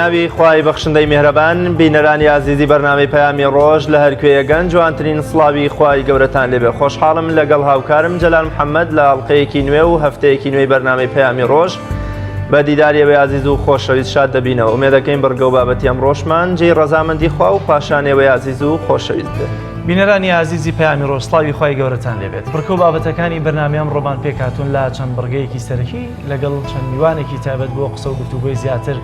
ناوی خوای بەخشندەی میهرەبان بینەرانی ئازیزی بەرنامەی پەیامی ڕۆژ لە هەرکوێیەگەن جوانترین سڵاوی خوای گەورەتان لێبێ خۆشحاڵم لەگەڵ هاوکارم جەلال محەممەد لە ئەڵلقەیەکی نوێ و هەفتەیەکی نوێی بەرنامەی پەیامی ڕۆژ بە دیداری ئێوەی ئازیز و خۆشەویست شاد دەبینەوە ئومێدەکەین بڕگە و بابەتی ئەمڕۆشمان جێی ڕەزامەندی خوا و پاشان ئێوەی ئازیز و خۆشەویست بێت. بینەرانی ئازیزی پەیامی ڕۆژ سڵاوی خوای گەورەتان لێبێت بڕگە و بابەتەکانی بەرنامەی ئەمڕۆمان پێکهاتوون لە چەند بڕگەیەکی سەرەکی لەگەڵ چەند میوانێکی تایبەت بۆ قسە و گفتوگۆی زیاتر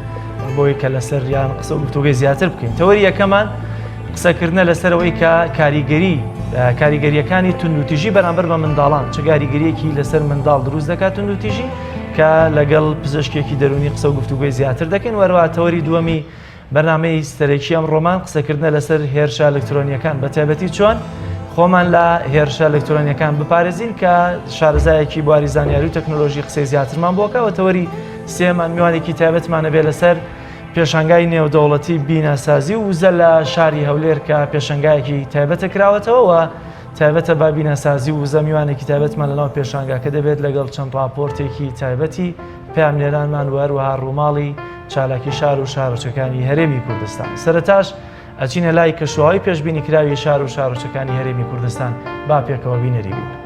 بۆی کە لەسەر یان قسە و گفتوگۆی زیاتر بکەین تەوەری یەکەمان قسەکردنە لەسەرەوەی کە کاریگەری کاریگەریەکانی توندوتیژی بەرامبەر بە منداڵان چ کاریگەریەکی لەسەر منداڵ دروست دەکات توندوتیژی کە لەگەڵ پزیشکێکی دەرونی قسە و گفتوگۆی زیاتر دەکەین وەروە تەوەری دووەمی بەرنامەی سەرەکی ئەمڕۆمان قسەکردنە لەسەر هێرشە ئەلکترۆنیەکان بە تایبەتی چۆن خۆمان لە هێرشە ئەلکترۆنیەکان بپارێزین کە شارەزایەکی بواری زانیاری و تەکنۆلۆژی قسەی زیاترمان بۆکەوە تەوەری سێمان میوانێکی تایبەتمانە بێ لەسەر پێشانگای نێودەوڵەتی بیناسازی و وزە لە شاری هەولێر کە پێشانگایەکی تایبەتە کراوەتەوە و تایبەتە بە بیناسازی و وزە میوانێکی تایبەتمان لەناو پێشانگاکە دەبێت لەگەڵ چەند راپۆرتێکی تایبەتی پەیامنێرانمان و هەروەها ڕووماڵی چالاکی شار و شارۆچکەکانی هەرێمی کوردستان. سەرەتاش ئەچینە لای کەشوهەوای پێشبینیکراوی شار و شارۆچکەکانی هەرێمی کوردستان با پێکەوە بینەری بین.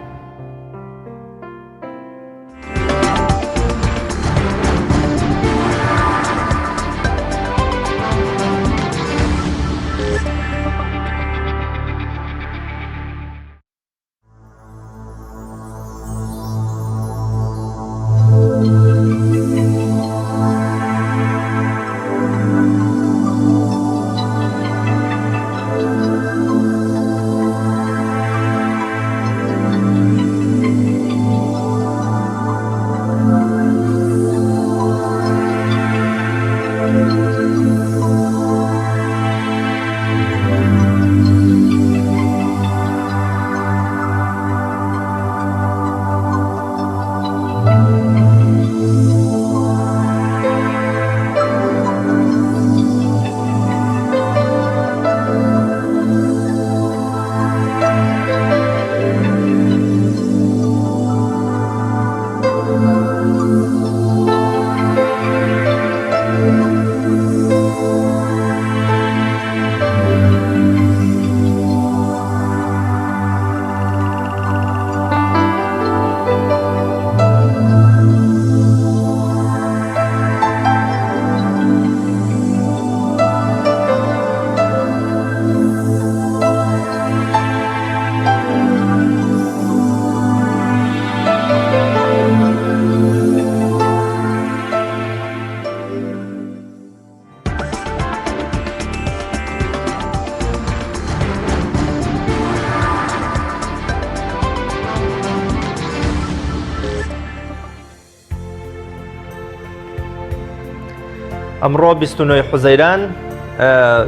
ئەمڕۆ 29 حوزەیران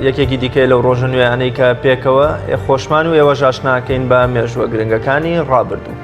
یەکێکی دیکەی لەو ڕۆژە نوێیانەی کە پێکەوە خۆشمان و ئێوەش ئاشناکەین بە مێژووە گرنگەکانی ڕابردوو.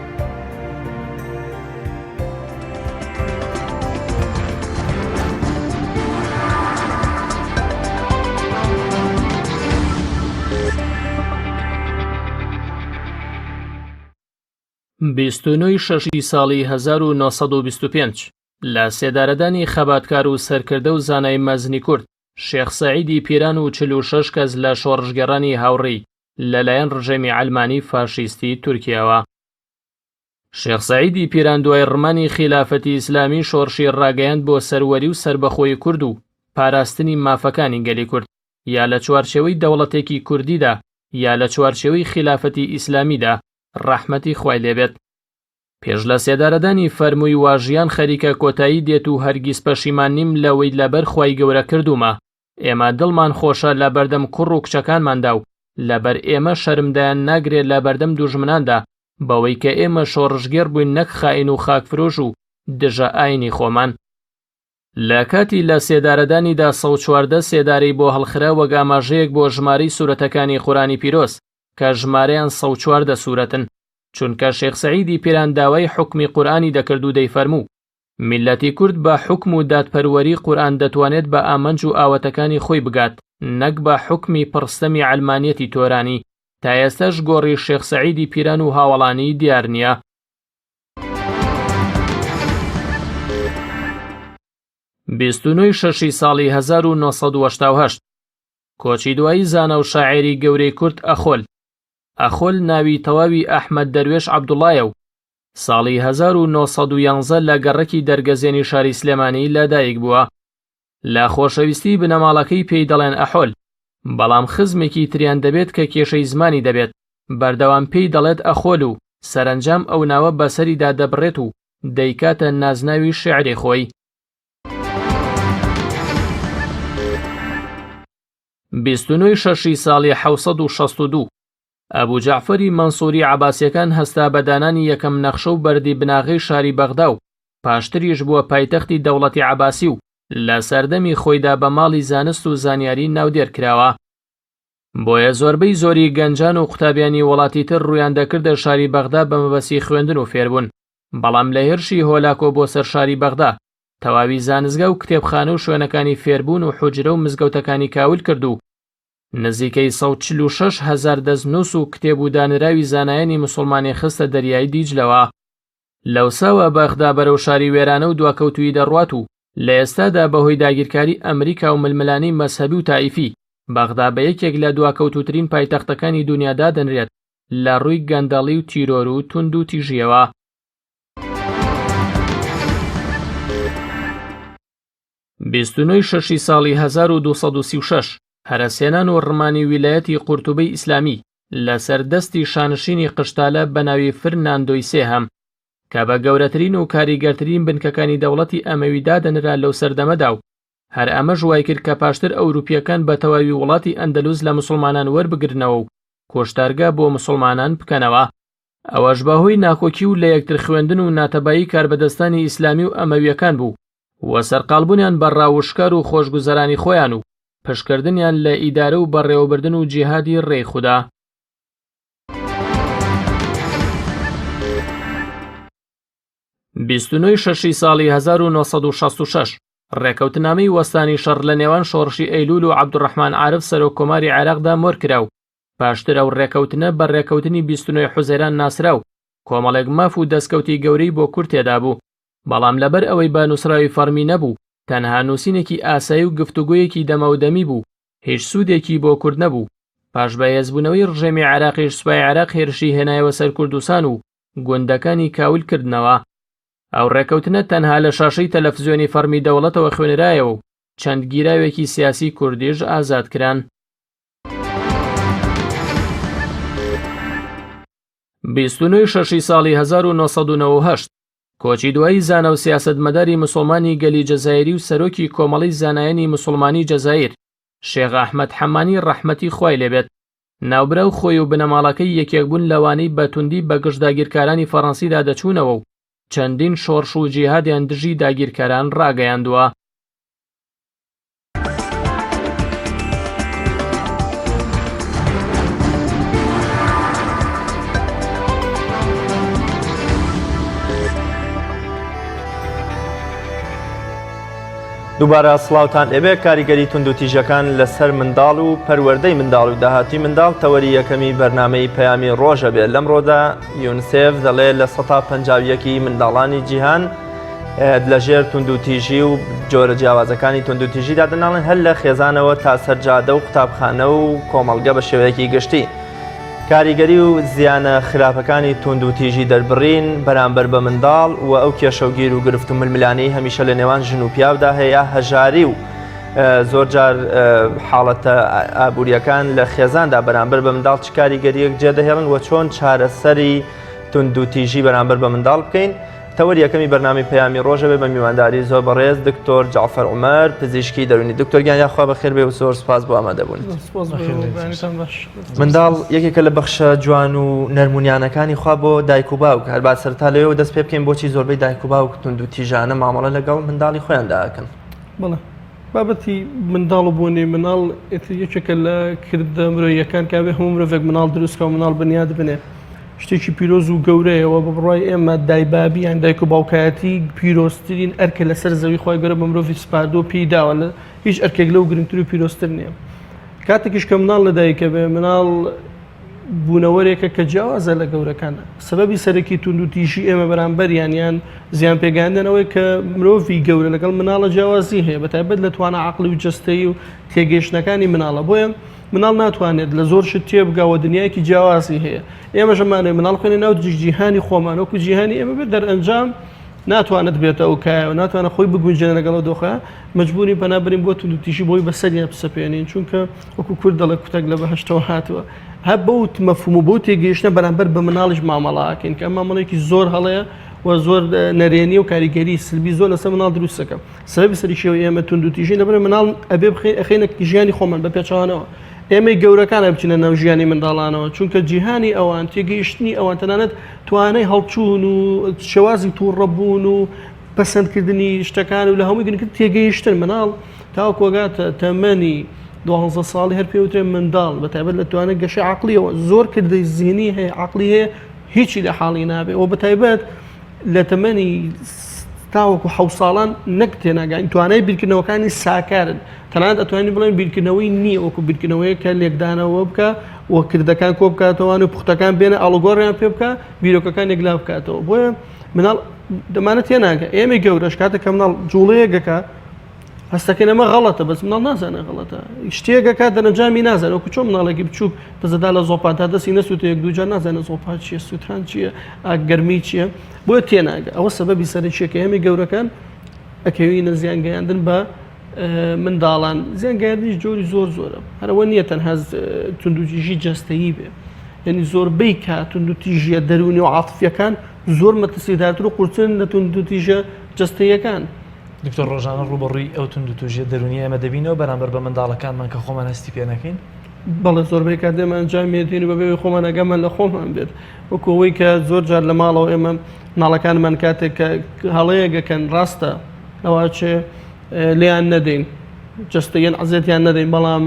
29 شەشی ساڵی 1925 لە سێدارەدانی خەباتکار و سەرکردە و زانای مەزنی کورد شێخ سەعیدی پیران و 46 کەس لە شۆڕشگێڕانی هاوڕێی لەلایەن ڕژێمی عەلمانی فاشیستی تورکیاوە. شێخ سەعیدی پیران دوای ڕمانی خیلافەتی ئیسلامی شۆڕشی ڕاگەیاند بۆ سەروەری و سەربەخۆیی کورد و پاراستنی مافەکانی گەلی کورد یا لە چوارچێوەی دەوڵەتێکی کوردیدا یا لە چوارچێوەی خیلافەتی ئیسلامیدا ڕەحمەتی خوای لێبێت. پێش لە سێدارەدانی فەرمووی وا ژیان خەریکە کۆتایی دێت و هەرگیز پەشیمان نیم لەوەی لەبەر خوای گەورە کردوومە ئێمە دڵمان خۆشە لە بەردەم کوڕ و کچەکانماندا و لەبەر ئێمە شەرم دایان ناگرێ لە بەردەم دوژمناندا بەوەی کە ئێمە شۆڕشگێڕ بووین نەک خائین و خاکفرۆش و دژە ئاینی خۆمان. لە کاتی لە سێدارەدانیدا 114 سێدارەی بۆ هەڵخرا وەک ئاماژەیەک بۆ ژمارەی سورەتەکانی قورئانی پیرۆز کە ژمارەیان 114 سورەتن چونکە شێخ سەعیدی پیران داوای حوکمی قورئانی دەکرد و دەیفەرموو میللەتی کورد بە حوکم و دادپەروەری قورئان دەتوانێت بە ئامانج و ئاوەتەکانی خۆی بگات نەک بە حوکمی پڕ ستەمی عەلمانیەتی تۆرانی تا ئێستاش گۆڕی شێخ سەعیدی پیران و هاوەڵانی دیار نییە. 29 ی شەشی ساڵی 1988 کۆچی دوایی زانا و شاعێری گەورەی کورد ئەخۆل. ئەخۆل ناوی تەواوی ئەحمەد دەروێش عەبدوڵایە و ساڵی 1911 لە گەڕەکی دەرگەزێنی شاری سلێمانی لە دایک بووە. لە خۆشەویستی بنەماڵەکەی پێی دەڵێن ئەحۆل، بەڵام خزمێکی تریان دەبێت کە کێشەی زمانی دەبێت، بەردەوام پێی دەڵێت ئەخۆل و سەرەنجام ئەو ناوە بەسەریدا دەبڕێت و دەیکاتە نازناوی شیعری خۆی. 29 ی شەشی ساڵی 762 ئەبو جەعفەری مەنسوری عەباسیەکان هەستا بە دانانی یەکەم نەخشە و بەردی بناغەی شاری بەغدا و پاشتریش بووە پایتەختی دەوڵەتی عەباسی و لە سەردەمی خۆیدا بە ماڵی زانست و زانیاری ناودێر کراوە. بۆیە زۆربەی زۆری گەنجان و قوتابیانی وڵاتی تر ڕوویان دەکردە شاری بەغدا بە مەبەستی خوێندن و فێربوون، بەڵام لە هێرشی هۆلاکۆ بۆ سەر شاری بەغدا تەواوی زانستگا و کتێبخانە و شوێنەکانی فێربوون و حوجرە و مزگەوتەکانی کاول کرد و نزیکەی 146 هەزار دەستنووس و کتێب و دانراوی زانایانی موسڵمانی خستە دەریای دیجلەوە. لەوساوە بەغدا بەرەو شاری وێرانە و دواکەوتوویی دەڕوات و لە ئێستادا بەهۆی داگیرکاری ئەمریکا و ململانێی مەزهەبی و تائیفی، بەغدا بە یەکێک لە دواکەوتووترین پایتەختەکانی دونیا دادەنرێت لە ڕووی گەندەڵی و تیرۆر و توندوتیژییەوە. 29 شەشی ساڵی 1236 هەرەسهێنان و ڕمانی ویلایەتی قورتوبەی ئیسلامی لەسەر دەستی شانشینی قشتالە بە ناوی فرناندۆی سێهەم کە بە گەورەترین و کاریگەرترین بنکەکانی دەوڵەتی ئەمەوی دادەنرا لەو سەردەمەدا و هەر ئەمەش وایکرد کە پاشتر ئەوروپییەکان بە تەواوی وڵاتی ئەندەلوس لە موسڵمانان وەربگرنەوە و کوشتارگا بۆ موسڵمانان بکەنەوە. ئەوەش بەهۆی ناکۆکی و لەیەکتر خوێندن و ناتەبایی کاربەدەستانی ئیسلامی و ئەمەوییەکان بوو و سەرقاڵبوونیان بە ڕاو و شکار و خۆشگوزەرانی خۆیان و پشتکردنیان لە ئیدارە و بەڕێوەبردن و جیهادی ڕێی خودا. 29 ی شەشی ساڵی 1966 ڕێکەوتنامەی وەستانی شەڕ لە نێوان شۆڕشی ئەیلول و عەبدولڕەحمان عارف سەرۆک کۆماری عێراقدا مۆر کرا و پاشتر ئەو ڕێکەوتنە بە ڕێکەوتنی 29 حوزەیران ناسرا و کۆمەڵێک ماف و دەستکەوتی گەورەی بۆ کورد تێدا بوو بەڵام لەبەر ئەوەی بە نووسراوی فەڕمی نەبوو تەنها نووسینێکی ئاسایی و گفتوگۆیەکی دەماودەمی بوو هیچ سوودێکی بۆ کورد نەبوو پاش بەهێزبوونەوەی ڕژێمی عێراقیش سوپای عێراق هێرشی هێنایەوە سەر کوردستان و گوندەکانی کاول کردنەوە. ئەو ڕێکەوتنە تەنها لە شاشەی تەلەفزیۆنی فەڕمی دەوڵەتەوە خوێنرایەوە و چەند گیراوێکی سیاسی کوردیش ئازاد کران. 29 ی شەشی ساڵی 1998 کۆچی دوایی زانا و سیاسەتمەداری مسوڵمانی گەلی جەزایری و سەرۆکی کۆمەڵەی زانایانی مسوڵمانی جەزایر شێخ ئەحمەد حەمانی ڕەحمەتی خوای لێبێت ناوبراو خۆی و بنەماڵەکەی یەکێک بوون لەوانەی بە توندی بە گژ داگیرکارانی فەڕەنسیدا دەچوونەوە و چەندین شۆڕش و جیهادیان دژی داگیرکەران ڕاگەیاندووە. دووبارە سڵاوتان لێبێ کاریگەری توندوتیژەکان لەسەر منداڵ و پەروەردەی منداڵ و داهاتوی منداڵ تەوەری یەکەمی بەرنامەی پەیامی ڕۆژە بێت لەمڕۆدا یونسێف دەڵێ لە 151 منداڵانی جیهان لەژێر توندوتیژی و جۆرە جیاوازەکانی توندوتیژیدا دەناڵن هەر لە خێزانەوە تا سەرجادە و قوتابخانە و کۆمەڵگە بە شێوەیەکی گشتی. کاریگەری و زیانە خراپەکانی توندوتیژی دەربڕین بەرامبەر بە منداڵ و ئەو کێشە و گیر و گرفت و ململانێی هەمیشە لە نێوان ژن و پیاودا هەیە، هەژاری و زۆر جار حاڵەتە ئابووریەکان لە خێزاندا بەرامبەر بە منداڵ چ کاریگەریەک جێدەهێڵن و چۆن چارەسەری توندوتیژی بەرامبەر بە منداڵ بکەین. تەوەری یەکەمی بەرنامەی پەیامی ڕۆژە بێ بە میوانداری زۆر بەڕێز دکتۆر جەعفەر عومەر پزیشکی دەروونی دکتۆر گیان یاخوا بەخێر بێ و زۆر سپاس بۆ ئامادەبوونت. منداڵ یەکێکە لە بەخشە جوان و نەرمونیانەکانی خوا بۆ دایک و باوک هەر با سەرتا لەوێوە دەست پێ بکەین بۆچی زۆربەی دایک و باوک توند و تیژانە مامەڵە لەگەڵ منداڵی خۆیاندا ئەکەن؟ بەڵێ بابەتی منداڵ و بوونی مناڵ ئیتر یەکێکە لە کردە مرۆییەکان کە ئەبێ هەموو مرۆڤێک مناڵ دروست کا و مناڵ بنیات بنێ شتێکی پیرۆز و گەورەیە و بە بڕوای ئێمە دایبابی یان دایک و باوکایەتی پیرۆزترین ئەرکە لەسەر زەوی خوای گەورە بە مرۆڤی سپاردووە پێی داوە لە هیچ ئەرکێک لەو گرنگتر و پیرۆزتر نییە کاتێکیش کە مناڵ لەدایکە بێ مناڵ. بوونەوەرێکە کە جیاوازە لە گەورەکان. سەبەبی سەرەکی توندوتیژی ئێمە بەرامبەریان یان زیان پێگەیاندن ئەوەیە کە مرۆڤی گەورە لەگەڵ مناڵە جیاوازی هەیە بە تایبەت لە توانا عەقڵی و جەستەیی و تێگەیشتنەکانی مناڵە بۆیە مناڵ ناتوانێت لە زۆر شت تێبگا و دنیایەکی جیاوازی هەیە ئێمەش ئەمانەوێت مناڵ بخەینە ناو جیهانی خۆمان وەکو جیهانی ئێمە بێت دەرئەنجام ناتوانێت بێتە ئەو کایەوە ناتوانێت خۆی بگونجێنێ لەگەڵ ئەو دۆخە مەجبوری پەنا برین بۆ توندوتیژی بۆی بەسەریان بسەپێنین چونکە وەکو کورد دەڵێ کوتەک لە بەهەشتەوە هاتووە هەر بەو مەفهوم و بەو تێگەیشتنە بەرامبەر بە مناڵیش مامەڵاکەین کە ئەم مامەڵێکی زۆر هەڵەیە و زۆر نەرێنی و کاریگەری سلبی زۆر لەسەر مناڵ دروستەکە سەبەبی سەرەکیەوە ئێمە توندوتیژی لەبەر مناڵ ئەبێ بخەین ئەخەینە ژیانی خۆمان بە پێچەوانەوە ئێمەی گەورەکان بچینە ناو ژیانی منداڵانەوە چونکە جیهانی ئەوان تێگەیشتنی ئەوان تەنانەت توانای هەڵچوون و شێوازی تووڕەبوون و پەسەندکردنی شتەکان و لە هەمووی گرنگتر تێگەیشتن مناڵ تاوەکو ئەگاتە تەمەنی دوانزە ساڵی هەر پێوترێ منداڵ بە تایبەت لە توانای گەشەی عەقڵیەوە زۆر کردەی زیهنی هەیە عەقڵی هەیە هیچی لە حاڵی نابێ و بە تایبەت لە تەمەنی تاوەکو حەو ساڵان نەک تێناگەین توانای بیرکردنەوەکانی ساکارن تەنانەت ئەتوانین بڵێن بیرکردنەوەی نییە وەکو بیرکردنەوەیە کە لێکدانەوە بکە و کردەکان کۆ بکاتەوەوان و پوختەکان بێنە ئاڵوگۆڕیان پێ بکە بیرۆکەکان یەکلا بکاتەوە بۆیە مناڵ دەمانە تێناگە ئێمەی گەورەش کاتێک کە مناڵ جوڵەیەک دەکا هەستەکەین ئەمە غەڵەتە بەس مناڵ نازانێ غەڵەتە شتێک دەکات دەرەنجامی نازانێ وەکو چۆن مناڵێکی بچووک دەزەدا لە زۆپا تا دەستی نەسووتە یەک دووجار نازانێت زۆپا چییە سووتان چییە گەرمی چییە بۆیە تێناگە ئەوە سەبەبی سەرەکییە کە ئێمەی گەورەکان ئەکەوینە زیان گەیاندن بە منداڵان زیان گەیاندنیش جۆری زۆر زۆرە هەرەوە نییە تەنها توندوتیژی جەستەیی بێ یعنی زۆربەی کات توندوتیژیە دەروونی و عاتفیەکان زۆر مەترسیدارتر و قورسترن لە توندوتیژە جەستەیەکان. دکتۆر ڕۆژانە ڕووبەڕووی ئەو توندوتیژیە دەروونیە ئێمە دەبینەوە بەرامبەر بە منداڵەکانمان کە خۆمان هەستی پێ نەکەین؟ بەڵێ زۆربەی کات ئێمە ئەنجامی دێن و بەبێ خۆمان ئەگەمان لە خۆمان بێت وەکو ئەوەی کە زۆر جار لە ماڵەوە ئێمە مناڵەکانمان کاتێک کە هەڵەیەک دەکەن ڕاستە لەواچێ لێیان نەدەین جەستەیەن عزیەتیان نەدەین بەڵام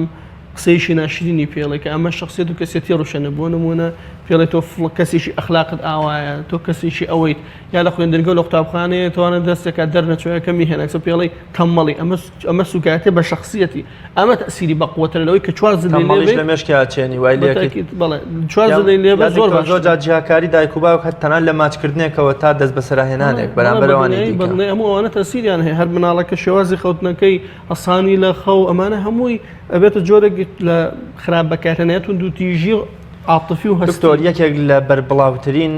قسەیەکی ناشرینی پێڵێ کە ئەمە شخصیت و کەسێتی ڕوشەنە بۆ نمونە پێڵێ تۆ فڵ کەسێکی ئەخلاقت ئاوایە تۆ کەسێکی ئەوەیت یا لە خوێندنگە لە قوتابخانەیە توانە دەستێکا دەرنەچۆیە کەمی هێنەکسە پێڵی تەمەڵی ئەمە ئەمە سوکایەتێ بە شخصیەتی ئەمە تەسیری بەقوەترە لەوەی کە چوار زلەی لێ لە مێشکیا چێنی وای لێ بەڵێ چوار زلەی لێ بە زۆر زۆر جار جیاکاری دایک و باوک هەر تەنها لە ماچکردنێکەوە تا دەست بەسەراهێنانێک بەرامبەر ئەوانی دیکە بەڵێ هەموو ئەوانە تەسیریان هەیە هەر مناڵەکە شێوازی خەوتنەکەی ئەسانی لە خەو ئەمانە هەمووی ئەبێتە جۆرێک لە خراپ بەکارهێنانی توندوتیژی عاتفی و هەستی. دکتۆر یەکێک لە بەربڵاوترین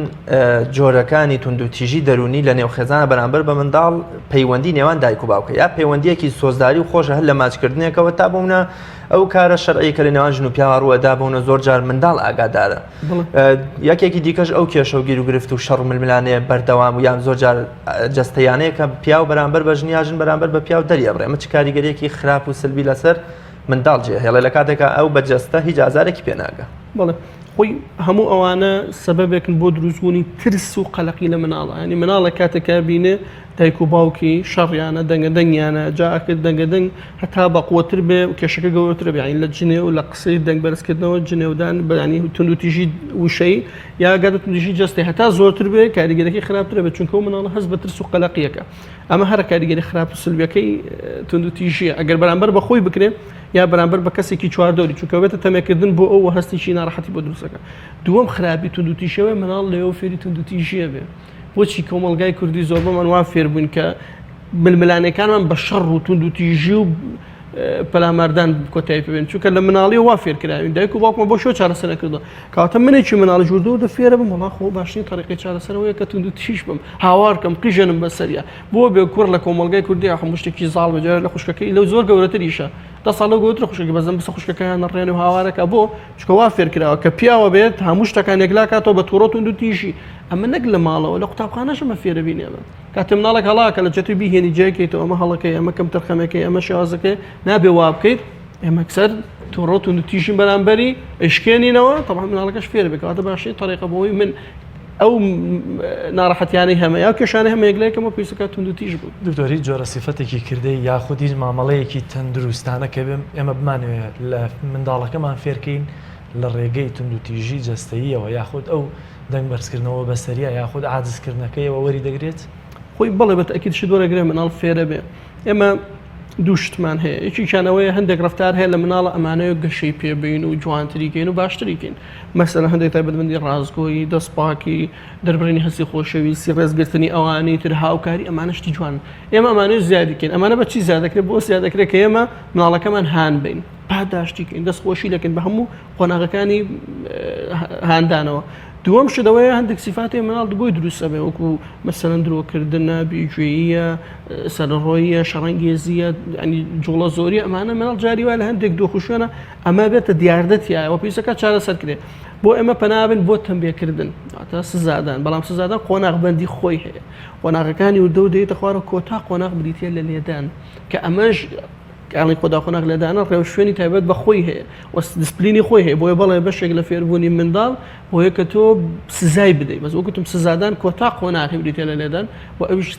جۆرەکانی توندوتیژی دەروونی لە نێو خێزانە بەرامبەر بە منداڵ پەیوەندی نێوان دایک و باوکە یا پەیوەندیەکی سۆزداری و خۆشە هەر لە ماچکردنێکەوە تا بوونە ئەو کارە شەرعی کە لە نێوان ژن و پیاوە ڕووەدا بوونە زۆر جار منداڵ ئاگادارە یەکێکی دیکەش ئەو کێشە و گیروگرفت و شەڕ و ململانێ بەردەوام و یان زۆر جار جەستەیانەیە کە پیاو بەرامبەر بە ژن یا ژن بەرامبەر بە پیاو دەریەبڕێ ئەمە چ کاریگەریەکی خراپ و سلبی لەسەر منداڵ جێ هێڵێ لە کاتێکا ئەو بە جەستە هیچ ئازارێکی پێ ناگا. بەڵێ خۆی هەموو ئەوانە سەبەبێکن بۆ دروستبوونی ترس و قەلەقی لە مناڵە ینی مناڵە کاتێکا بینێ دایک و باوکی شەڕیانە دەنگە دەنگیانە جا ئەکرد دەنگە دەنگ هەتا بەقوەتر بێ و کێشەکە گەورەتر بێ یانی لە جنێو لە قسەی دەنگ بەرزکردنەوە جنێودان بەیانی توندوتیژی وشەی یا گەر توندوتیژی جەستەی هەتا زۆرتر بێ کاریگەرەکەی خراپترە بێت چونکە ئەو مناڵە هەست بە ترس و قەلەقیەکە ئەمە هەرە کاریگەری خراپ و سلبیەکەی توندوتیژیە ئەگەر بەرامبەر بە خۆی بکرێ یا بەرامبەر بە کەسێکی چواردەوری چونکە بێتە تەمێکردن بۆ ئەو هەستێکی ناڕەحەتی بۆ دروستەکە دووەم خراپی توندوتیژەوەی مناڵ لەوێ فێری توندوتیژیە بێ بۆچی کۆمەڵگای کوردی زۆربەمان وا فێر بووین کە ململانێکانمان بە شەڕ و توندوتیژی و پەلاماردان کۆتایی پێبێن چونکە لە مناڵی وا فێر کراوین دایک و باوکمان بۆ شۆ چارەسەر نەکردووە کەواتە منێکی مناڵی ژوردەوە دە فێرە بم وڵا خۆ باشترین تەریقی چارەسەرەوەیە کە توندوتیژ بم هاوارکەم قیژێنم بەسەریا بۆ بێ کوڕ لە کۆمەڵگای کوردی هەموو شتێکی زاڵ بێ جارێ لە خوشکەکەی لەو زۆر گەورەتریشە دە ساڵ لەو گەورەتر خوشکەکەی بەزەم بەسە خوشکەکەیان نەڕێنێ و هاوارەکە بۆ چونکە وا فێر کراوە کە پیاوە بێت هەموو شتەکان یەکلا کاتەوە بە توڕە توندوتیژی ئەمە نەک لە ماڵەوە لە قوتابخانەش ئەمە فێرە بین ئێمە کاتێ مناڵێک هەڵاکە لە جێتی بیهێنی جێکەیتەوە ئەمە هەڵەکەی ئەمە کەمتەرخەمەکەی ئەمە شێوازەکەی نابێ وا بکەیت ئێمە کسەر توڕە و توندوتیژین بەرامبەری ئەشکێنینەوە تەبعەن مناڵەکەش فێر بێت کەواتە باشترین تەریقە بۆ ئەوەی من ئەو ناڕەحەتیانەی هەمە یا کێشانەی هەمە یەکلایکەمەوە پێویستەکە توندوتیژ بم. دکتۆر هیچ جۆرە سیفەتێکی کردەی یاخود هیچ مامەڵەیەکی تەندروستانە کە بێم ئێمە بمانەوێت لە منداڵەکەمان فێرکەین لە ڕێگەی توندوتیژی جەستەییەوە یاخود ئەو دەنگ بەرزکردنەوە بەسەریا یاخود عاجزکردنەکەیەوە وەری دەگرێت؟ خۆی بەڵێ بە تەئکید شت وەرەگرێ مناڵ فێرە بێ ئێمە. دوو شتمان هەیە یەکێکیان ئەوەیە هەندێک ڕفتار هەیە لە مناڵە ئەمانەوە گەشەی پێبین و جوانتری کەین و باشتری کەین مەسەلەن هەندێک تایبەتمەندی ڕاستگۆیی دەستپاکی دەربڕینی هەستی خۆشەویستی ڕێزگرتنی ئەوانی تر هاوکاری ئەمانە شتی جوان ئێمە ئەمانەوە زیادی کەین ئەمانە بە چی زیاد دەکرێت بۆ زیاد دەکرێت کە ئێمە مناڵەکەمان هان بین پاداشتی کەین دەست خۆشی دەکەین بە هەموو قۆناغەکانی هاندانەوە دووەم شت ئەوەیە هەندێک سیفاتی مناڵ بۆی دروست ئەبێ وەکو مەسەلەن درۆکردنە بیگوێیە سەرڕۆیە شەڕەنگێزیە ینی جوڵە زۆری ئەمانە مناڵ جاری وایە لە هەندێک دۆخ و شوێنە ئەمە بێتە دیاردە تایەوە پێویستەکە چارەسەر کرێ بۆ ئێمە پەنابن بۆ تەمبێکردن واتە سزادان بەڵام سزادان قۆناغبندی خۆی هەیە قۆناغەکانی وردە و دێتە خوارە کۆتا قۆناغ بریتە لە لێدان کە ئەمەش کاڵی خۆدا قۆناغ لێدانە ڕێوشوێنی تایبەت بە خۆی هەیە و دیسپلینی خۆی هەیە بۆیە بەڵێ بەشێک لە فێربوونی منداڵ بۆیە کە تۆ سزای بدەیت بەس وەکوتم سزادان کۆتا قۆناغی بریتە لە لێدان و ئەویش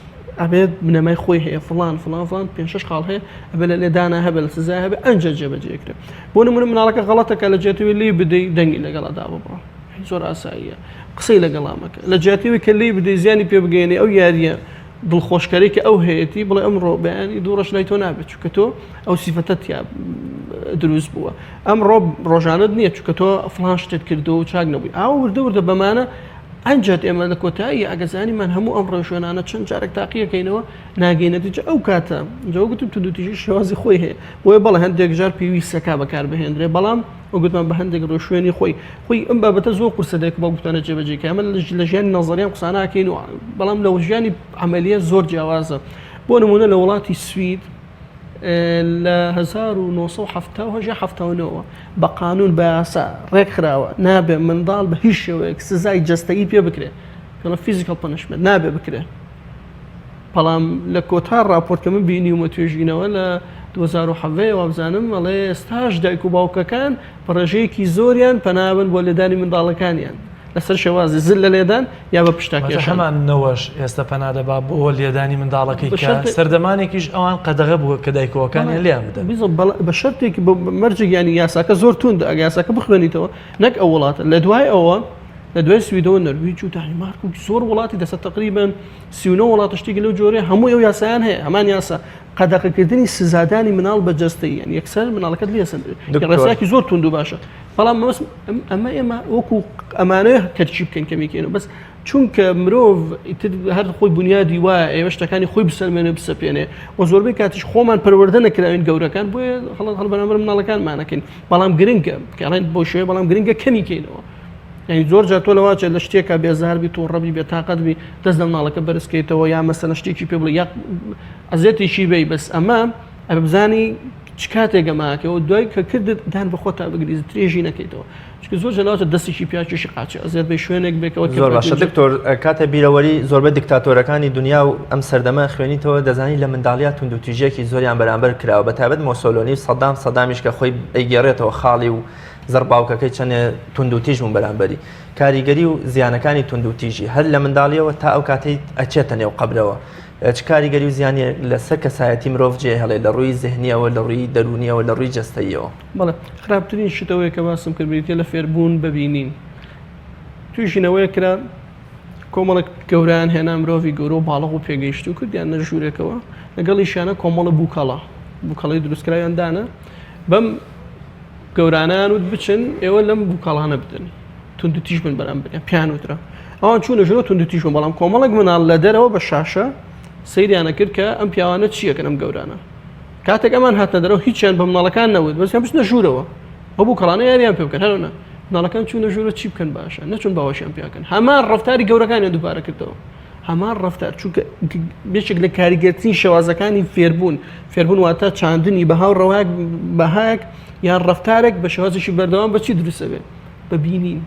ئەبێت بنەمای خۆی هەیە فڵان فڵان فڵان پێ شش خاڵ هەیە ئەبێ لە لێدانە هەبێ لە سزای هەبێ ئەنجا جێبەجێ کرێ بۆ نمونە مناڵەکە غەڵەتەکە لە جیاتەوەی لێی بدەی دەنگی لەگەڵا داببڕە زۆر ئاساییە قسەی لەگەڵا مەکە لە جیاتەوەی کە لێی بدەی زیانی پێ بگەیەنی ئەو یاریە دڵخۆشکەری کە ئەو هەیەتی بڵێ ئەمڕۆ بەیانی دوو ڕۆژ لای تۆ نابێت چونکە تۆ ئەو سیفەتە تیا دروست بووە ئەمڕۆ ڕۆژانت نییە چونکە تۆ فڵان شتت کردو و چاک نەبووی ئاو وردە وردە بەمانە ئەنجات ئێمە لە کۆتایی ئەگە زانیمان هەموو ئەم ڕێوشوێنانە چەند جارێک تاقیەکەینەوە ناگەینە نەتیجە ئەو کاتە جا گوتم توندوتیژی شێوازی خۆی هەیە بۆیە بەڵێ هەندێک جار پێویستەکە بەکاربهێنرێ بەڵام وەگوتمان بە هەندێک ڕێوشوێنی خۆی خۆی ئەم بابەتە زۆر قورسە دایک و باوک بتوانێت جێبەجێ کە ئەمە لە ژیانی نەزەریان قسە ناکەین و بەڵام لە ژیانی عەمەلیە زۆر جیاوازە بۆ نمونە لە وڵاتی سوید لە 1970 یا 79 بە قانون بە یاسا ڕێکخراوە نابێ منداڵ بە هیچ شێوەیەک سزای جەستەیی پێ بکرێت physical punishment نابێ بکرێت بەڵام لە کۆتا ڕاپۆرت کە من بینیومە توێژینەوە لە 2017 وابزانم ئەڵێ ئێستاش دایک و باوکەکان بە ڕێژەیەکی زۆریان پەنابن بۆ لێدانی منداڵەکانیان لەسەر شێوازی زل لە لێدان یا بە پشتا کێشان. هەمان نەوەش ئێستا پەنا دەبا بۆ لێدانی منداڵەکەی کە سەردەمانێکیش ئەوان قەدەغە بووە کە دایکۆکانیان لێیان بدەن. بە شەرتێک مەرجێک یانی یاساکە زۆر توندە ئەگەر یاساکە بخوێنیتەوە نەک ئەو وڵاتە لە دوای ئەوە لە دوای سویدەوە نەرویج و دانیمارک و زۆر وڵاتی دەسە تقریبا 39 وڵاتە شتێکی لەو جۆرەیە هەموو ئەو یاسایان هەیە هەمان یاسا قەدەغەکردنی سزادانی مناڵ بە جەستەیی یانی یەکسەر مناڵەکەت لێ سەندرێت ڕێسایەکی زۆر توند و باشە بەڵام مەبەست ئەمە ئێمە وەکو ئەمانەیە کەرچی بکەین کەمیکەین و بەس چونکە مرۆڤ ئیتر هەر خۆی بنیادی وایە ئێوە شتەکانی خۆی بسەلمێنێ بسەپێنێ و زۆربەی کاتیش خۆمان پەروەردە نەکراوین گەورەکان بۆیە هەڵ هەڵ بەرامبەر مناڵەکانمانەکەین بەڵام گرنگە کەڵێن بۆ شوێ بەڵام گرنگە کەمی کەینەوە یعنی زۆر جار تۆ لەواچێت لە شتێکا بێزار بی تووڕە بی بێتاقەت بی دەست لە مناڵەکە بەرزکەیتەوە یا مەسەلەن شتێکی پێ بڵێ یا ئەزیەتێکی بی بەس ئەمە ئەبێ بزانی چ کاتێک ئەماکەەوە دوای کە کردت دان بە خۆتا بگری درێژی نەکەیتەوە چونکە زۆر جەلاوتە دەستێکی پیاکێشی قاچی ئەزیەت بە شوێنێک بێکەوە زۆر باشە دکتۆر کاتە بیرەوەری زۆربەی دیکتاتۆرەکانی دنیا و ئەم سەردەمە خوێنیتەوە دەزانی لە منداڵیا توندوتیژیەکی زۆریان بەرامبەر کراوە بە تایبەت مۆسۆلۆنی و سەدام سەدامیش کە خۆی ئەیگێڕێتەوە خاڵی و زڕباوکەکەی چەنێ توندوتیژ بوون بەرامبەری. کاریگەری و زیانەکانی توندوتیژی هەر لە منداڵیەوە تا ئەو کاتەی ئەچێتە نێو قەبرەوە چ کاریگەری و زیانێک لەسەر کەسایەتی مرۆڤ جێهێڵێ لە ڕووی زهنیەوە لە ڕووی دەروونیەوە لە ڕووی جەستەییەوە؟ بەڵێ خراپترین شت ئەوەیە کە باسم کرد بریتیە لە فێربوون بە بینین. توێژینەوەیەک کرا کۆمەڵێک گەورەیان هێنا مرۆڤی گەورە و باڵغ و پێگەیشتوو کردیان لە ژوورێکەوە لەگەڵیشیانە کۆمەڵە بووکەڵە بووکەڵەی دروستکراویان دانا بەم گەورانیان وت بچن ئێوە لەم بووکەڵانە بدەن توندوتیژ بن بەرامبەریان پیان وترا ئەوان چوونە ژوورەوە توندوتیژ بوون بەڵام کۆمەڵێک مناڵ لە دەرەوە بە شاشە سەیریانە کرد کە ئەم پیاوانە چیەکەن ئەم گەورانە کاتێک ئەمان هاتنە دەرەوە هیچیان بە مناڵەکان نەوت بەسیان بچنە ژوورەوە ئەو بووکەڵانە یاریان پێ بکەن هەرۆنە مناڵەکان چوونە ژوورە چی بکەن باشە نەچون باوەشیان پیاکەن هەمان ڕفتاری گەورەکانیان دووبارە کردەوە هەمان ڕەفتار چونکە یەکێک لە کاریگەرترین شێوازەکانی فێربوون فێربوون واتە چاندنی بەها و ڕەوایەک بەهایەک یان ڕەفتارێک بە شێوازێکی بەردەوام بە چی دروستە بێ بە بینین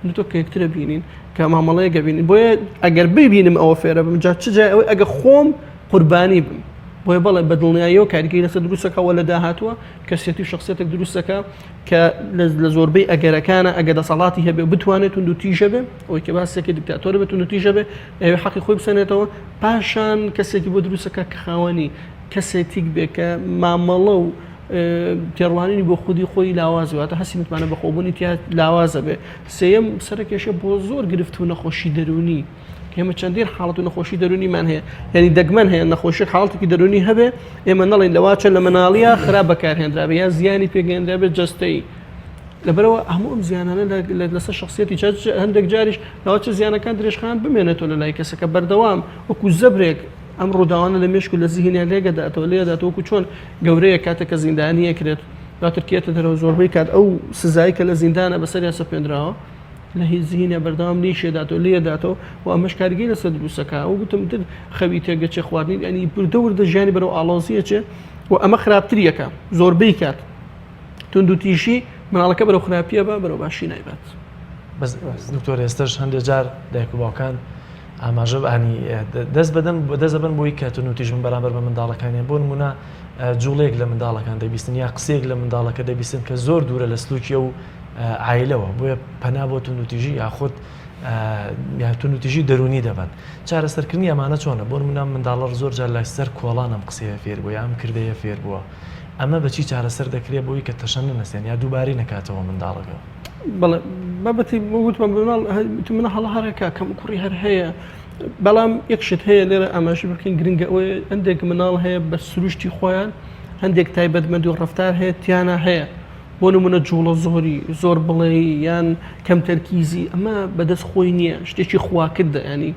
من تۆ کە یەکترە بینین کە مامەڵەیەکە بینین بۆیە ئەگەر ببینم ئەوە فێرە بم جا چ جای ئەوەی ئەگە خۆم قوربانی بم بۆیە بەڵێ بە دڵنیاییەوە کاریگەری لەسەر دروستەکەوە لە داهاتووە کەسێتی و شخصیەتێک دروستەکە کە لە زۆربەی ئەگەرەکانە ئەگە دەسەڵاتی هەبێ بتوانێت توندوتیژە بێ ئەوەی کە باسێکی دیکتاتۆر بێت توندوتیژە بێ ئەوێ حەقی خۆی بسەنێتەوە پاشان کەسێکی بۆ دروستەکە کە خاوەنی کەسێتیک بێ کە مامەڵە و تێڕوانینی بۆ خودی خۆی لاواز واتە هەستی متمانە بەخۆبوونی تیا لاوازە بێ سێیەم سەرکێشە بۆ زۆر گرفت و نەخۆشی دەروونی. کە ئێمە چەندین حاڵەت و نەخۆشی دەروونیمان هەیە یعنی دەگمەن هەیە نەخۆشی حاڵەتێکی دەروونی هەبێ ئێمە نەڵێن لەواچە لە مناڵیە خراپ بەکارهێنرابێ یا زیانی پێگەێنرابێت جەستەی لەبەرەوە هەموو ئەم زیانانە لەسەر شخصیەتی هەندێک جاریش لەواچە زیانەکان درێژخان بمێنێتەوە لە لای کەسەکە بەردەوام وەکو زەبرێک ئەم ڕووداوانە لە مێشک و لە زیهنیان لێگەداتەوە لێداتەوە وەکو چۆن گەورەیە کاتێک کە زیندانیە کرێت دواتر کێتە دەرەوە زۆربەی کات ئەو سزای کە لە زیندانە بەسەریا سەپێنراوە لە هیچ زیهنە بەردەوام نیشێداتەوە لێداتەوە و ئەمەش کاریگەری لەسەر دروستەکە ئەو گوتم تر خەوی تێگەچێ خواردنی ینی وردە وردە ژیانی بەرەو ئاڵۆزیەچێ و ئەمە خراپتریەکە زۆربەی کات توندوتیژی مناڵەکە بەرەو خراپیە بە بەرەو باشی نایبات. بەس دکتۆر ئێستش هەندێک جار دایک و باوکان ئاماژە بەانی دەست بەدەن دەست دەبن بۆی کە توندوتیژ بن بەرامبەر بە منداڵەکانیان بۆ نمونە جوڵەیەک لە منداڵەکان دەبیستن یا قسەیەک لە منداڵەکە دەبیستن کە زۆر دوورە لە سلوکی ئەو عایلەوە بۆیە پەنا بۆ توندوتیژی یاخود توندوتیژی دەرونی دەبەن چارەسەرکردنی ئەمانە چۆنە بۆ نمونە منداڵە زۆر جار لە سەر کۆڵان ئەم قسەیە فێر بووە یا ئەم کردەیە فێر بووە ئەمە بەچی چارەسەر دەکرێت بۆی کە تەشەنە نەسێن یا دووبارەی نەکاتەوە منداڵەکە؟ بەڵێ بابەتی وتمان مناڵ منە هەڵە هەرەکە کەم کوڕی هەر هەیە بەڵام یەک شت هەیە لێرە ئاماژە بکەین گرنگە ئەوەیە هەندێک مناڵ هەیە بە سروشتی خۆیان هەندێک تایبەتمەندی و ڕفتار هەیە تیانە هەیە بۆ نمونە جوڵە زۆری زۆر بڵێ یان کەم تەرکیزی ئەمە بەدەست خۆی نییە شتێکی خواکردە ینی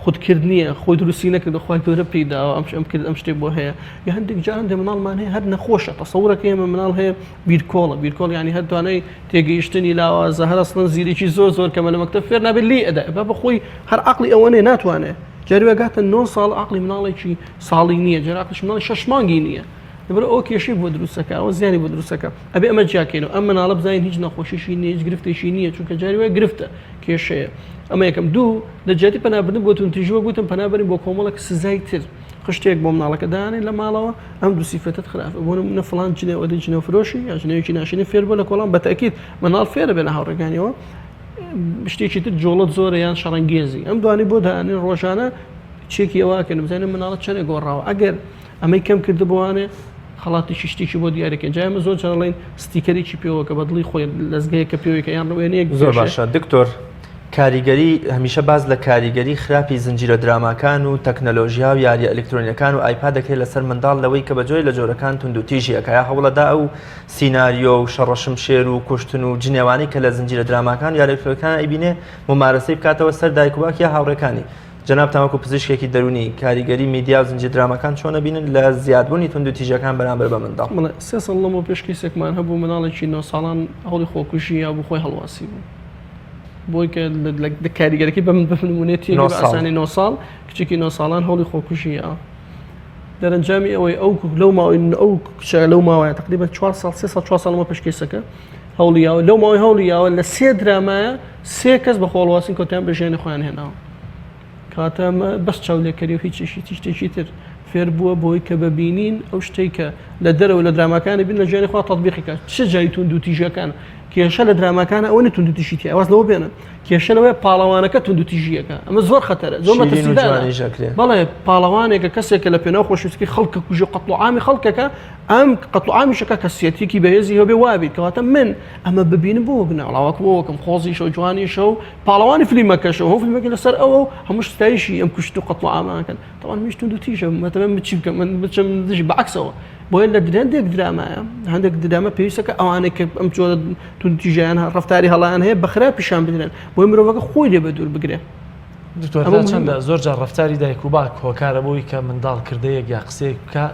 خودکرد نییە خۆی دروستی نەکردو خوای گەورە پێی داوە ئەم ئەم کرد ئەم شتێک بۆ هەیە یا هەندێک جار هەندێک مناڵمان هەیە هەر نەخۆشە تەسەورەکە ئێمە مناڵ هەیە بیرکۆڵە بیرکۆڵ یعنی هەر توانای تێگەیشتنی لاوازە هەر ئەسڵەن زیرەکی زۆر زۆر کەمە لە مەکتەب فێر نابێت لێی ئەدا با بەخۆی هەر عەقڵی ئەوە نیە ناتوانێت جاری وا گاتە 9 ساڵ عەقڵی مناڵێکی ساڵی نییە جاری عەقڵی مناڵی شەش مانگی نییە لەبەر ئەو کێشەی بۆ دروستەکە ئەوە زیانی بۆ دروستەکە ئەبێ ئەمە جیاکەینەوە ئەم مناڵە بزانین هیچ نەخۆشیشی نییە هیچ گرفتێکی نییە چونکە جاری وایە گرفتە کێشەیە ئەمە یەکەم دوو لە جیاتی پەنابردن بۆ توندتیژی وەک وتم پەنا بەرین بۆ کۆمەڵێک سزای تر خشتێک بۆ مناڵەکە دانێ لە ماڵەوە ئەم دوو سیفەتت خراپە بۆ نمونە فڵان جنێو ئەدەی جنێو فرۆشی یا جنێوێکی ناشرین فێر بووە لە کۆڵان بە تەئکید مناڵ فێرە بێ لە هاوڕێکانیەوە شتێکی تر جۆڵت زۆرە یان شەڕەنگێزی ئەم دوانی بۆ دانێن ڕۆژانە چێکی ئەوواکەن بزانین مناڵە چەنێک گۆڕاوە ئەگەر ئەمەی کەم کردبووانێ خەڵاتێکی شتێکی بۆ دیارەکەن جا ئێمە زۆر جار ئەڵێین ستیکەرێکی پێوە کە بە دڵی خۆی لەزگەیە کە پێوەی کە یان وێنەیەک زۆر باشە دکتۆر کاریگەری هەمیشە باس لە کاریگەری خراپی زنجیرە دراماکان و تەکنەلۆژیا و یاریە ئەلکترۆنیەکان و ئایپاد دەکرێت لەسەر منداڵ لەوەی کە بە جۆری لە جۆرەکان توندوتیژی ئەکا یا هەوڵەدا ئەو سیناریۆ و شەڕە شمشێر و کوشتن و جنێوانەی کە لە زنجیرە دراماکان و یاریە ئەلکترۆنیەکان ئەیبینێ مومارەسەی بکاتەوە سەر دایک و باوک یا هاوڕێکانی جەنابتان وەکو پزیشکێکی دەروونی کاریگەری میدیا و زنجیر دراماکان چۆن ئەبینن لە زیادبوونی توندوتیژیەکان بەرامبەر بە منداڵ؟ بەڵێ سێ ساڵ لەمەو پێش کەیسێکمان هەبوو منداڵێکی نۆ ساڵان هەوڵی خۆکوژی یابوو خۆی هەڵواسی بوو بۆی کە لە کاریگەرەکەی بە من بە نمونەی تێگەی بە ئاسانی نۆ ساڵ کچێکی نۆ ساڵان هەوڵی خۆکوژی یاوە دەرەنجامی ئەوەی ئەو لەو ماوەی ئەو کچە لەو ماوەیە تقریبا 4 ساڵ سێ ساڵ 4 ساڵ لەمە پێش کەیسەکە هەوڵی یاوە لەو ماوەی هەوڵی یاوە لە سێ درامایە سێ کەس بە خۆڵواسین کۆتایان بە ژیانی خۆیان هێناوە کەواتە ئەمە بەس چاولێکەری و هیچ هیچ شتێکی تر فێر بووە بۆی کە بەبینین ئەو شتێک کە لە دەرەوە لە دراماکانی بین لە ژیانی خوا تەطبیقی کە چ جای توندوتیژەکان کێشە لە دراماکانە ئەوە توندوتیژی تیا واز لەوە بێنن کێشە لەوەیە پاڵەوانەکە توندوتیژیەکە ئەمە زۆر خەتەرە زۆر مەترسیدارە بەڵێ پاڵەوانێکە کەسێکە لە پێناو خۆشویستی خەڵکە کوژی قەتڵ و عامی خەڵکەکە ئەم قەتڵ و عامیشەکە کەسیەتێکی بەهێزی هەبێ وابێت کەواتە من ئەمە ببینم بۆ وەک ناڵاوەک بۆ وەکم خۆزیشە و جوانیشە و پاڵەوانی فلیمەکەشە هەموو فلیمەکە لەسەر ئەوە و هەموو ستایشی ئەم کوشت و قەتڵ و عامەکەن تەوان منیش توندوتیژە مەتەمە من چی بکەم من بچم دژی بەعکسەوە بۆیە لە هەندێک درامایە هەندێک دراما پێویستە کە ئەوانەی کە ئەم جۆرە توندوتیژیان ڕەفتاری هەڵیان هەیە بە خراپ پیشان بدرێن بۆی مرۆڤەکە خۆی لێ بە دوور بگرێ دکتۆر تا چەندە زۆر جار ڕەفتاری دایک و باک هۆکارە بۆی کە منداڵ کردەیەک یا قسەیەک بکا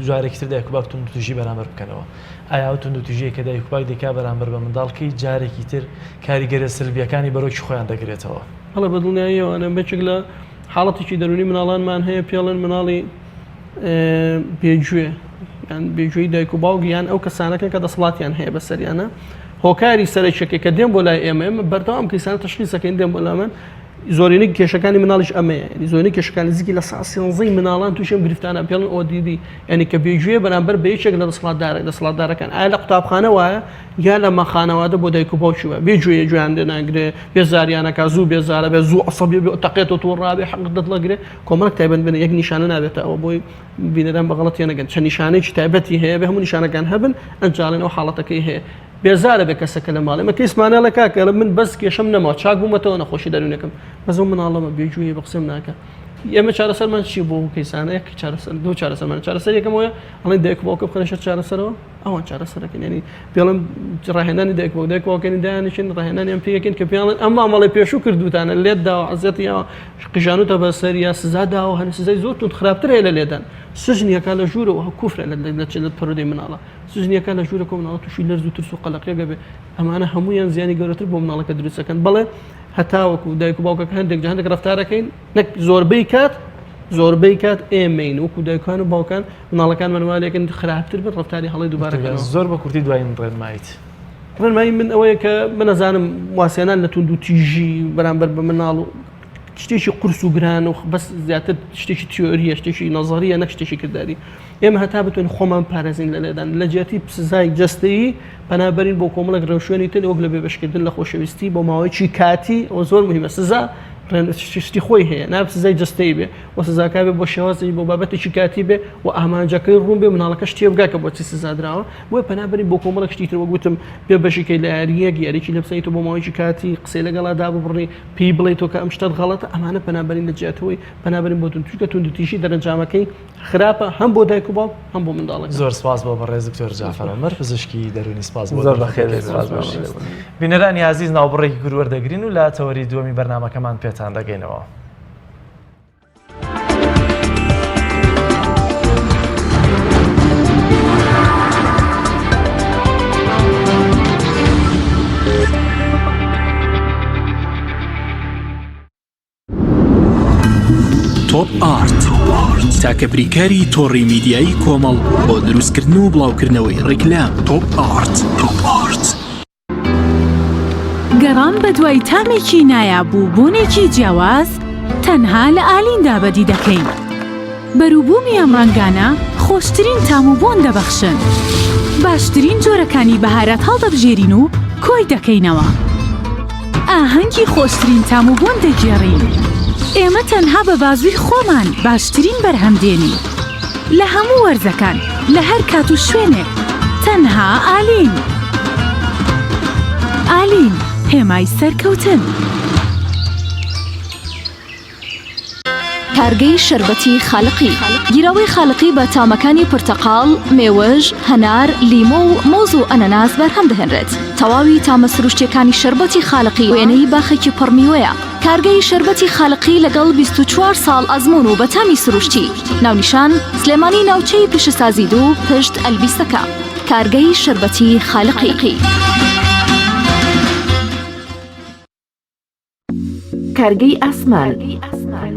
جارێکی تر دایک و باک توندوتیژی بەرامبەر بکەنەوە ئایا ئەو توندوتیژیە کە دایک و باک دەیکا بەرامبەر بە منداڵ کەی جارێکی تر کاریگەریە سلبیەکانی بەرۆکی خۆیان دەگرێتەوە؟ بەڵێ بە دڵنیاییەوە ئەنە بەشێک لە حاڵەتێکی دەروونی مناڵانمان هەیە پێڵێن مناڵی بێگوێ یان بێگوێی دایک و باوک یان ئەو کەسانەکەن کە دەسەڵاتیان هەیە بەسەریانە هۆکاری سەرەکیەکەی کە دێن بۆ لای ئێمە ئێمە بەردەوام کەسانە تەشخیصەکەین دێن بۆ لامان زۆرینەی کێشەکانی مناڵیش ئەمەیە یعنی زۆرینەی کێشەکان نزیکی لە سا سێنزەی مناڵان تووشی ئەم گرفتانە پێڵن ODD یعنی کە بێگوێ بەرامبەر بە یەکێک لە دەسەڵاتدارە دەسەڵاتدارەکان ئایا لە قوتابخانە وایە یا لە مەخانەوادە بۆ دایک و باوکی وایە بێگوێ گوێیان لێ ناگرێ بێزاریانەکە زوو بێزارە بێ زوو عەسەبی بێ تەقێتەوە تووڕابێ حەق دەتڵەگرێ کۆمەڵێک تایبەت بن یەک نیشانە نابێتە ئەوە بۆی بینەران بە غەڵەت تێنەگەن چەند نیشانەیەکی تایبەتی هەیە بێ هەموو نیشانەکان هەبن ئەنجاڵێن ئەو حاڵەتەکەی هەیە. بێزارە بێ کەسەکە لە ماڵێ مە کەیسمانە لە کاکە من بەس کێشەم نەما چاک بوومەتەوە نەخۆشی دەروونەکەم بەس ئەو مناڵەمە بێگوێ بە قسەم ناکە ئێمە چارەسەرمان چی بۆ کەیسانە یەک چارەسەر دوو چارەسەرمان چارەسەر یەکەم وایە ئەڵێن دایک و باوکە بخەنە شەر چارەسەرەوە ئەوان چارەسەرەکەن یعنی پێڵم ڕاهێنانی دایک باوک دایک باوکەنی دایانیشن ڕاهێنانیان پێیەکەن کە پێڵن ئەم مامەڵی پێشوو کردوتانە لێت داوە عزیەتی یاوە قژانوتە بەسەر یا سزا داوە هەن سزای زۆر توند خراپتر هەیە لە لێدان سجنیەکە لە ژوورەوە کوفرە لە لە پەرودەی مناڵە سجنیەکە لە ژوورەکە مناڵە تووشی لەرز و ترس و قەلەقیەکە بێ ئەمانە هەمویان زیانی گەورەتر بۆ مناڵەکە دروستەکەن بەڵێ هەتاوەکو دایک و باوکەکە هەندێک جا هەندێک ڕەفتارەکەین نەک زۆربەی کات زۆربەی کات ئێمەین وەکو دایکان و باوکان مناڵەکانمان وا لێکن خراپتر بن ڕەفتاری هەڵەی دووبارە کەنەوە. زۆر بە کورتی دوایین ڕێنماییت. ڕێنمایی من ئەوەیە کە من ئەزانم وازهێنان لە توندوتیژی بەرامبەر بە مناڵ و شتێکی قورس و گران و بەس زیاتر شتێکی تیۆریە شتێکی نەزەریە نەک شتێکی کرداری ئێمە هەتا بتوانین خۆمان پارێزین لە لێدان لە جیاتی سزای جەستەیی پەنا بەرین بۆ کۆمەڵێک ڕێوشوێنی تر وەک لە بێبەشکردن لە خۆشەویستی بۆ ماوەیەکی کاتی ئەوە زۆر مهمە سزا شتی خۆی هەیە ناب سزای جەستەیی بێ و سزاکە بێ بۆ شێوازی بۆ بابەتێکی کاتی بێ و ئامانجەکەی ڕوون بێ مناڵەکەش تێبگا کە بۆچی سزا دراوە بۆیە پەنا بەرین بۆ کۆمەڵێک شتی تر وەک وتم بێ بەشیکەی لە یارییەک یاریی لێ بسەنیت و بۆ ماوەیەکی کاتی قسەی لەگەڵا داببڕی پێی بڵێ تۆ کە ئەم شتەت غەڵەتە ئەمانە پەنا بەرین لە جیاتەوەی پەنا بەرین بۆ توند چونکە توندوتیژی دەرەنجامەکەی خراپە هەم بۆ دایک و باوک هەم بۆ منداڵەکە. زۆر سپاس بۆ بەڕێز دکتۆر جەعفەر عومەر پزیشکی دەروونی سپاس بۆ زۆر بەخێر بێی دەرفەتەکەی سپاس بۆ بەڕێز. بینەرانی ئازیز ناوبڕێکی کورت وەردەگرین و لە تەوەری دووەمی بەرنامەکەمان پێتان دەگەینەوە. تۆپ ئارت تاکە بریکاری تۆڕی میدیایی کۆمەڵ بۆ دروستکردن و بڵاوکردنەوەی ڕیکلام تۆپ ئارت تۆپ ئارت. گەڕان بەدوای تامێکی نایاب و بۆنێکی جیاواز تەنها لە ئالیندا بەدی دەکەین. بەروبوومی ئەم ڕەنگانە خۆشترین تام و بۆن دەبەخشن. باشترین جۆرەکانی بەهارات هەڵدەبژێرین و کۆی دەکەینەوە. ئاهەنگی خۆشترین تام و بۆن دەگێڕین. ئێمە تەنها بە بازووی خۆمان باشترین بەرهەم دێنین. لە هەموو وەرزەکان، لە هەر کات و شوێنێک، تەنها ئالین. ئالین، هێمای سەرکەوتن. کارگەی شەربەتی خالقی گیراوەی خالقی بە تامەکانی پرتەقاڵ، مێوژ، هەنار، لیمۆ و مۆز و ئەنەناس بەرهەم دەهێنرێت. تەواوی تامە سروشتیەکانی شەربەتی خالقی وێنەی باخێکی پڕ میوەیە. کارگەی شەربەتی خالقی لەگەڵ 24 ساڵ ئەزموون و بە تامی سروشتی. ناونیشان، سلێمانی ناوچەی پیشەسازی دوو پشت ئەلبیسەکە. کارگەی شەربەتی خالقی. کارگەی ئاسمان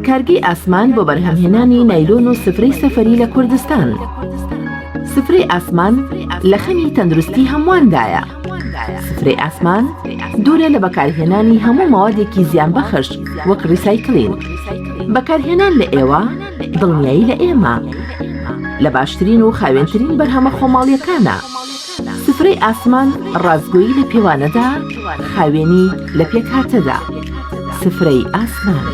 کارگەی ئاسمان بۆ بەرهەمهێنانی نایلۆن و سفرەی سەفەری لە کوردستان سفرەی ئاسمان لە خەمی تەندروستی هەموواندایە سفرەی ئاسمان دوورە لە بەکارهێنانی هەموو مەوادێکی زیانبەخش وەک ڕیسایکلین بەکارهێنان لە ئێوە دڵنیایی لە ئێمە لە باشترین و خاوێنترین بەرهەمە خۆماڵیەکانە. سفرەی ئاسمان ڕاستگۆیی لە پێوانەدا، خاوێنی لە پێکهاتەدا. سفرەی ئاسمان.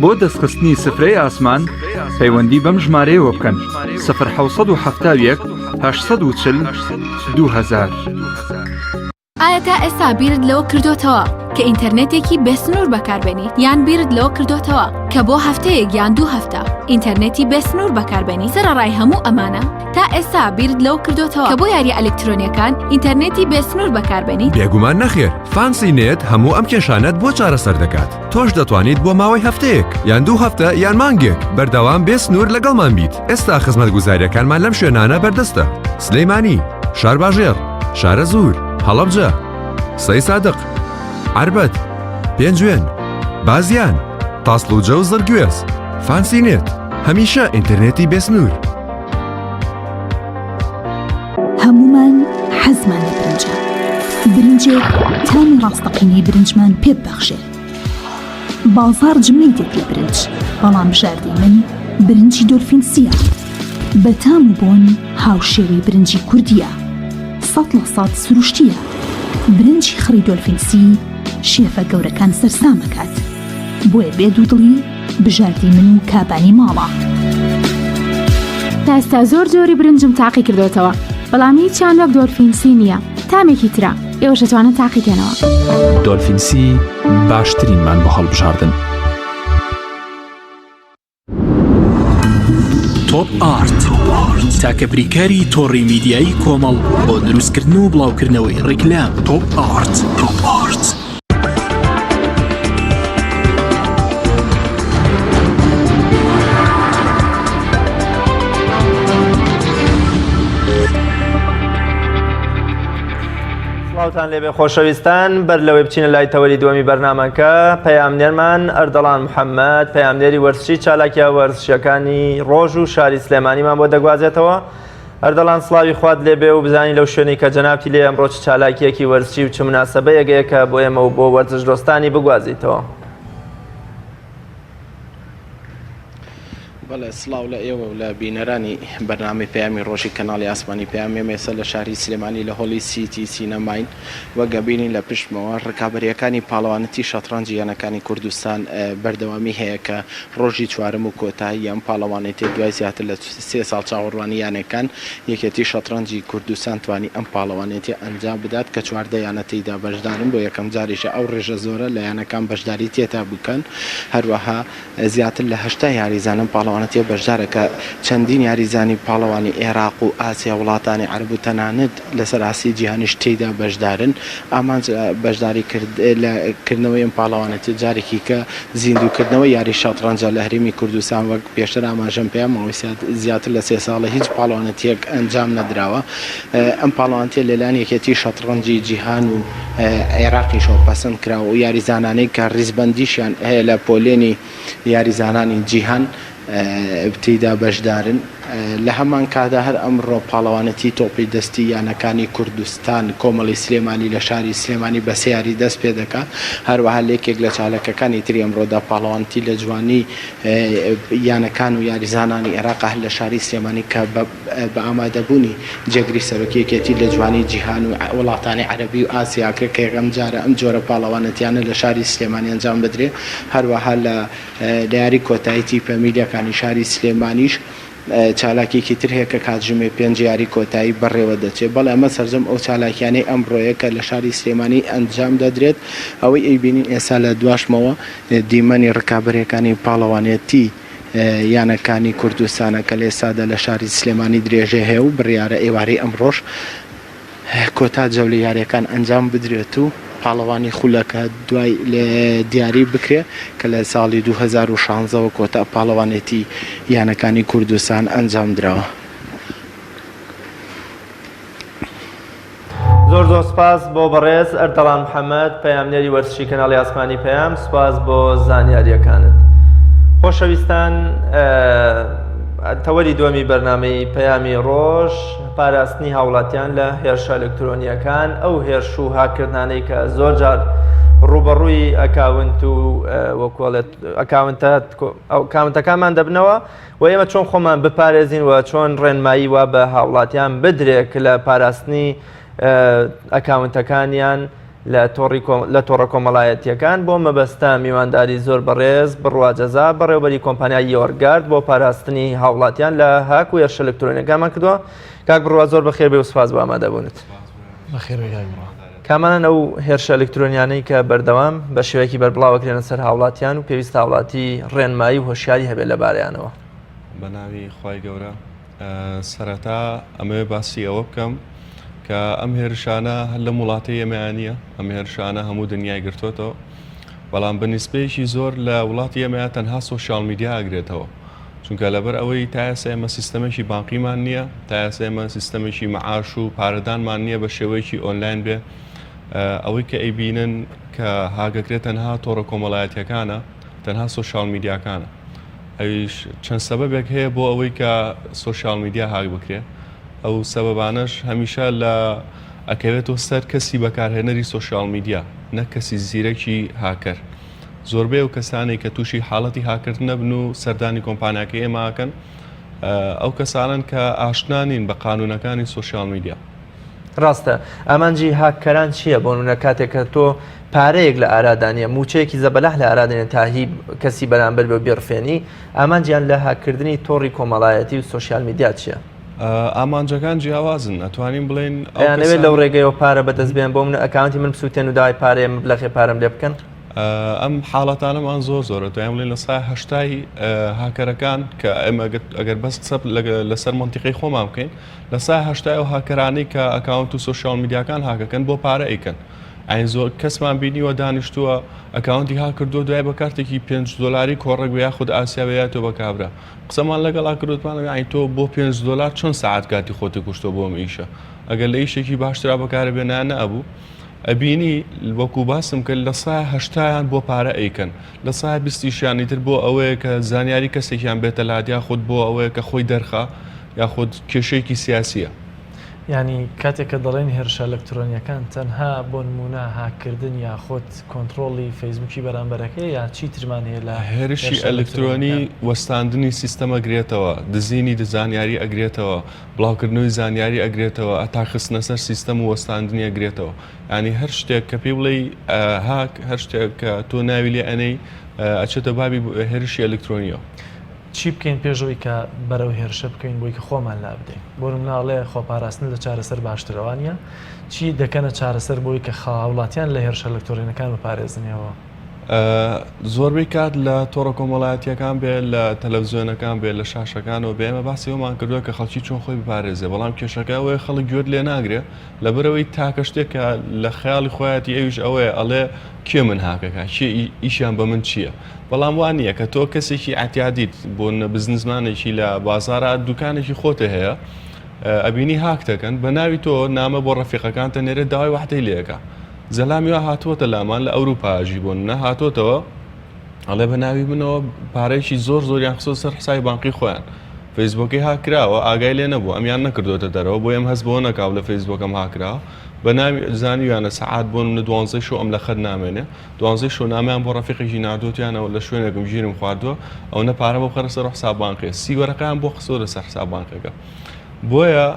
بۆ دەستخستنی سفرەی ئاسمان پەیوەندی بەم ژمارەیەوە بکەن، سفر 771 840 2000. ئایا تا ئێستا بیرت لەوە کردۆتەوە کە ئینتەرنێتێکی بێسنوور بەکاربێنیت یان بیرت لەوە کردۆتەوە کە بۆ هەفتەیەک یان دوو هەفتە ئینتەرنێتی بێسنوور بەکاربێنی سەرەڕای هەموو ئەمانە تا ئێستا بیرت لەوە کردۆتەوە کە بۆ یاریە ئەلکترۆنیەکان ئینتەرنێتی بێسنوور بەکاربێنیت؟ بێگومان نەخێر، فانسی نێت هەموو ئەم کێشانەت بۆ چارەسەر دەکات، تۆش دەتوانیت بۆ ماوەی هەفتەیەک یان دوو هەفتە یان مانگێک بەردەوام بێ سنوور لەگەڵمان بیت، ئێستا خزمەتگوزارییەکانمان لەم شوێنانە بەردەستە، سلێمانی، شارباژێڕ، شارەزوور، هەڵەبجە، سەیسادق، عەربەت، پێنجوێن، بازیان، تاسڵوجە و زڕگوێز. فانسی نێت، هەمیشە ئینتەرنێتی بێسنوور. هەموومان حەزمان لە برنجە، برنجێک تامی ڕاستەقینەی برنجمان پێ ببەخشێت. بازاڕ جمەی دێت لە برنج، بەڵام بژاردەی من برنجی دۆلفینسییە. بە تام و بۆن هاوشێوەی برنجی کوردییە. 100% سروشتییە. برنجی خڕی دۆلفینسی شێفە گەورەکان سەرسام ئەکات. بۆیە بێ دوودڵی بژاردەی من و کابانی ماڵە. تا ئێستا زۆر جۆری برنجم تاقی کردۆتەوە. بەڵام هیچیان وەک دۆلفین سی نییە تامێکی ترە ئێوەش دەتوانن تاقیکەنەوە. دۆلفین سی باشترینمان بۆ هەڵبژاردن. تۆپ ئارت تاکە بریکاری تۆڕی میدیایی کۆمەڵ بۆ دروستکردن و بڵاوکردنەوەی ڕیکلام تۆپ ئارت تۆپ ئارت. سڵاوتان لێبێ خۆشەویستان بەر لەوەی بچینە لای تەوەری دووەمی بەرنامەکە پەیامنێرمان ئەردەڵان محەممەد پەیامنێری وەرزشی چالاکیە وەرزشیەکانی ڕۆژ و شاری سلێمانیمان بۆ دەگوازێتەوە ئەردەڵان سڵاوی خوات لێبێ و بزانین لەو شوێنەی کە جەنابتی لێ ئەمڕۆ چ چالاکیەکی وەرزشی و چ مناسەبەیەک هەیە کە بۆ ئێمە و بۆ وەرزش دۆستانی بگوازیتەوە. بەڵێ سڵاو لە ئێوە و لە بینەرانی بەرنامەی پەیامی ڕۆژی کەناڵی ئاسمانی پەیام ئێمە ئێستا لە شاری سلێمانی لە هۆڵی سیتی سینەماین وەک ئەبینین لە پشتمەوە ڕکابەرییەکانی پاڵەوانێتی شەتڕەنجی یانەکانی کوردستان بەردەوامی هەیە کە ڕۆژی چوارەم و کۆتایی ئەم پاڵەوانێتیە دوای زیاتر لە سێ ساڵ چاوەڕوانی یانەکان، یەکێتی شەتڕەنجی کوردستان توانی ئەم پاڵەوانێتیە ئەنجام بدات کە 14 یانە تێیدا بەشدارن، بۆ یەکەم جاریشە ئەو ڕێژە زۆرە لە یانەکان بەشداری تێدا بکەن، هەروەها زیاتر لە 80 یاریزان لەم پاڵەوانێتیە بەشدارە کە چەندین یاریزانی پاڵەوانی ئێراق و ئاسیا وڵاتانی عەرەب و تەنانەت لەسەر ئاستی جیهانیش تێیدا بەشدارن، ئامانج لە بەشداری لە کردنەوەی ئەم پاڵەوانێتیە جارێکی کە زیندوو کردنەوەی یاری شەتڕەنجە لە هەرێمی کوردستان وەک پێشتر ئاماژەم پێ ماوەی زیاتر لە سێ ساڵە هیچ پاڵەوانێتیەک ئەنجام نەدراوە ئەم پاڵەوانێتیە لەلایەن یەکێتی شەتڕەنجی جیهان و عێراقیشەوە پەسەند کراوە و یاریزانانەی کە ڕیزبەندیشیان هەیە لە پۆلێنی یاریزانانی جیهان تێیدا بەشدارن. لە هەمان کاتدا هەر ئەمڕۆ پاڵەوانێتی تۆپی دەستی یانەکانی کوردستان کۆمەڵی سلێمانی لە شاری سلێمانی بە سێ یاری دەست پێدەکات، هەروەها لە یەکێک لە چاالکەکانی تری ئەمڕۆدا پاڵەوانێتی لە جوانی یانەکان و یاریزانانی عێراق هەر لە شاری سلێمانی کە بە ئامادەبوونی جێگری سەرۆکی یەکێتی لە جوانی جیهان و وڵاتانی عەرەبی و ئاسیا کرد کە یەکەم جارە ئەم جۆرە پاڵەوانێتیانە لە شاری سلێمانی ئەنجام بدرێت، هەروەها لە لە یاری کۆتایی تیپە میلیەکانی شاری سلێمانیش چالاکیەکی تر هەیە کە کاتژمێر پێنج یاری کۆتایی بەڕێوە دەچێت. بەڵێ ئەمە سەرجەم ئەو چالاکیانەی ئەمڕۆیە کە لە شاری سلێمانی ئەنجام دەدرێت. ئەوەی ئەیبینین ئێستا لە دواشمەوە دیمەنی ڕکابەریەکانی پاڵەوانێتی یانەکانی کوردستانە کە لە ئێستادا لە شاری سلێمانی درێژەی هەیە و بڕیارە ئێوارەی ئەمڕۆش کۆتا جەولەی یارییەکان ئەنجام بدرێت و پاڵەوانی خولەکە دوای دیاری بکرێت کە لە ساڵی 2016 وە کۆتا پاڵەوانێتی یانەکانی کوردستان ئەنجام دراوە. زۆر زۆر سپاس بۆ بەڕێز ئەردەڵان محەمەد پەیامنێری وەرزشی کەناڵی ئاسمانی پەیام سپاس بۆ زانیاریەکانت خۆشەویستان تەوەری دووەمی بەرنامەی پەیامی ڕۆژ پاراستنی هاوڵاتیان لە هێرشە ئەلکترۆنیەکان ئەو هێرش و هاکردانەی کە زۆر جار ڕوبەڕووی ئەکاونت و وەکوڵێت ئەکاونتە ئەکاونتەکانمان دەبنەوە و ئێمە چۆن خۆمان بپارێزین و چۆن ڕێنمایی وا بە هاوڵاتیان بدرێت لە پاراستنی ئەکاونتەکانیان لە تۆڕی لە تۆڕە کۆمەڵایەتیەکان بۆ مەبەستە میوانداری زۆر بەڕێز بڕوا جەزا بەڕێوبەری کۆمپانیای یۆرگارد بۆ پاراستنی هاوڵاتیان لە هاک و هێرشە ئەلکترۆنیەکانمان کردووە کاک بڕوا زۆر بەخێر بێ و سپاس بۆ ئامادەبوونت. بەخێر بێی کاک بڕوا. کامانەن ئەو هێرشە ئەلکترۆنیانەی کە بەردەوام بە شێوەیەکی بەربڵاوەکرێنە سەر هاوڵاتیان و پێویستە هاوڵاتی ڕێنمایی و هۆشیاری هەبێت لەبارەیانەوە؟ بەناوی خوای گەورە سەرەتا ئەمەوێ باسی ئەوە بکەم کە ئەم هێرشانە هەر لەم وڵاتەی ئێمەیان نییە ئەم هێرشانە هەموو دنیای گرتوتەوە بەڵام بە نیسبەیەکی زۆر لە وڵاتی ئێمەیە تەنها سۆشیال میدیا ئەگرێتەوە چونکە لەبەر ئەوەی تا ئێستا ئێمە سیستەمێکی بانقیمان نییە تا ئێستا ئێمە سیستەمێکی معاش و پارەدانمان نییە بە شێوەیەکی ئۆنلاین بێ ئەوەی کە ئەیبینن کە هاگەکرێت تەنها تۆڕە کۆمەڵایەتیەکانە تەنها سۆشیال میدیاکانە ئەویش چەند سەبەبێک هەیە بۆ ئەوەی کە سۆشیال میدیا هاک بکرێ ئەو سەبەبانەش هەمیشە لە ئەکەوێتەوە سەر کەسی بەکارهێنەری سۆشیال میدیا نەک کەسی زیرەکی هاکەر زۆربەی ئەو کەسانەی کە تووشی حاڵەتی هاککردن نەبن و سەردانی کۆمپانیاکەی ئێمە ئەکەن ئەو کەسانەن کە ئاشنا نین بە قانونەکانی سۆشیال میدیا. ڕاستە ئامانجی هاککەران چییە؟ بۆ نمونە کاتێک کە تۆ پارەیەک لە ئارادا نییە موچەیەکی زەبەلاح لە ئارادا نییە تا هی کەسی بەرامبەر بێ و بیڕفێنی ئامانجیان لە هاککردنی تۆڕی کۆمەڵایەتی و سۆشیال میدیا چییە؟ ئامانجەکان جیاوازن ئەتوانین بڵێین ئەو ئەیانەوێت لەو کەسانەی. ڕێگەیەوە پارە بەدەست بێنن بۆ من ئەکاونتی من بسوتێن و داوای پارەیە مەبلەغێ پارەم لێ بکەن؟ ئەم حاڵەتانەمان زۆر زۆرە توانین بڵێین لە سای هەشتای هاکەرەکان کە ئێمە ئەگەر بەس قسە لەسەر مەنتیقەی خۆمان بکەین لە سای هەشتای ئەو هاکەرانەی کە ئەکاونت و سۆشیال میدیاکان هاکەکەن بۆ پارە ئەیکەن ئەین زۆر کەسمان بینیوە دانیشتووە ئەکاونتی هاک کردووە دوای بە کارتێکی 5 دلاری کۆڕێک بێ یاخود ئاسیا بێ یا تۆ بە کابرا قسەمان لەگەڵا کردوتمان یانی تۆ بۆ 5 دلار چەند سەعات کاتی خۆتی کوشتووە بۆ ئەم ئیشە ئەگەر لە ئیشێکی باشترا بەکارە بێنایە نەئەبوو ئەبینی وەکو باسم کرد لە سای هەشتایان بۆ پارە ئەیکەن لە سای بیستیشیان ئیتر بۆ ئەوەیە کە زانیاری کەسێکیان بێتە لات یاخود بۆ ئەوەیە کە خۆی دەرخا یاخود کێشەیەکی سیاسیە. یانی کاتێک کە دەڵێین هێرشە ئەلکترۆنیەکان تەنها بۆ نموونە هاککردن یاخود کۆنتڕۆڵی فەیسبووکی بەرامبەرەکەیە یا چی ترمان هەیە لە هێرشی هێرشە ئەلکترۆنی ئەلکترۆنیەکان؟ وەستاندنی سیستەم ئەگرێتەوە، دزینی زانیاری ئەگرێتەوە، بڵاوکردنەوەی زانیاری ئەگرێتەوە، attack خستنە سەر سیستەم و وەستاندنی ئەگرێتەوە. یانی هەر شتێک کە پێی بڵێی هاک، هەر شتێک کە تۆ ناوی لێ ئەنێی ئەچێتە بابی هێرشی ئەلکترۆنییەوە. چی بکەین پێش ئەوەی کە بەرەو هێرشە بکەوین بۆی کە خۆمان لابدەین؟ بۆ نمونە ئەڵێ خۆپاراستن لە چارەسەر باشترە وانیە؟ چی دەکەنە چارەسەر بۆی کە هاوڵاتیان لە هێرشە ئەلکترۆنیەکان بپارێزنیەوە؟ زۆربەی کات لە تۆڕە کۆمەڵایەتیەکان بێ لە تەلەڤزیۆنەکان بێ لە شاشەکانەوە بێ ئێمە باسی ئەومان کردووە کە خەڵکی چۆن خۆی بپارێزێ بەڵام کێشەکە ئەوەیە خەڵک گوێت لێ ناگرێ لەبەرئەوەی تاکە شتێک کە لە خەیاڵی خۆیەتی ئەویش ئەوەیە ئەڵێ کێ من هاکەکە کێ ئیشیان بە من چییە بەڵام وا نییە کە تۆ کەسێکی ئەتیادیت بۆ بزنسمانێکی لە بازارە دوکانێکی خۆتە هەیە ئەبینی هاک دەکەن بە ناوی تۆ نامە بۆ ڕەفیقەکان تەنێرێت داوای وەحدەی لێکە زەلامی وا هاتووەتە لامان لە ئەوروپا ئەژی بۆ نمونە هاتووەتەوە ئەڵێ بە ناوی منەوە پارەیەکی زۆر زۆریان خستۆ سەر حسابی بانقی خۆیان فەیسبووکەی هاک کراوە ئاگای لێ نەبوو ئەمیان نەکردوێتە دەرەوە بۆ ئەم هەست بۆ نەکاو لە فەیسبووکەم هاکراوە بە ناوی زانیویانە سەعات بۆ منە دوانزەی شەو ئەم لە خەت نامێنێ دوانزەی شەو نامیان بۆ ڕەفیقێکی ناردووتیانەوە لە شوێنێکم ژیرم خواردووە ئەوەنە پارە بۆ بخەرە سەر حساب بانقێ سی وەرەقەیان بۆ خستۆ لەسەر حساب بانقەکە بۆیە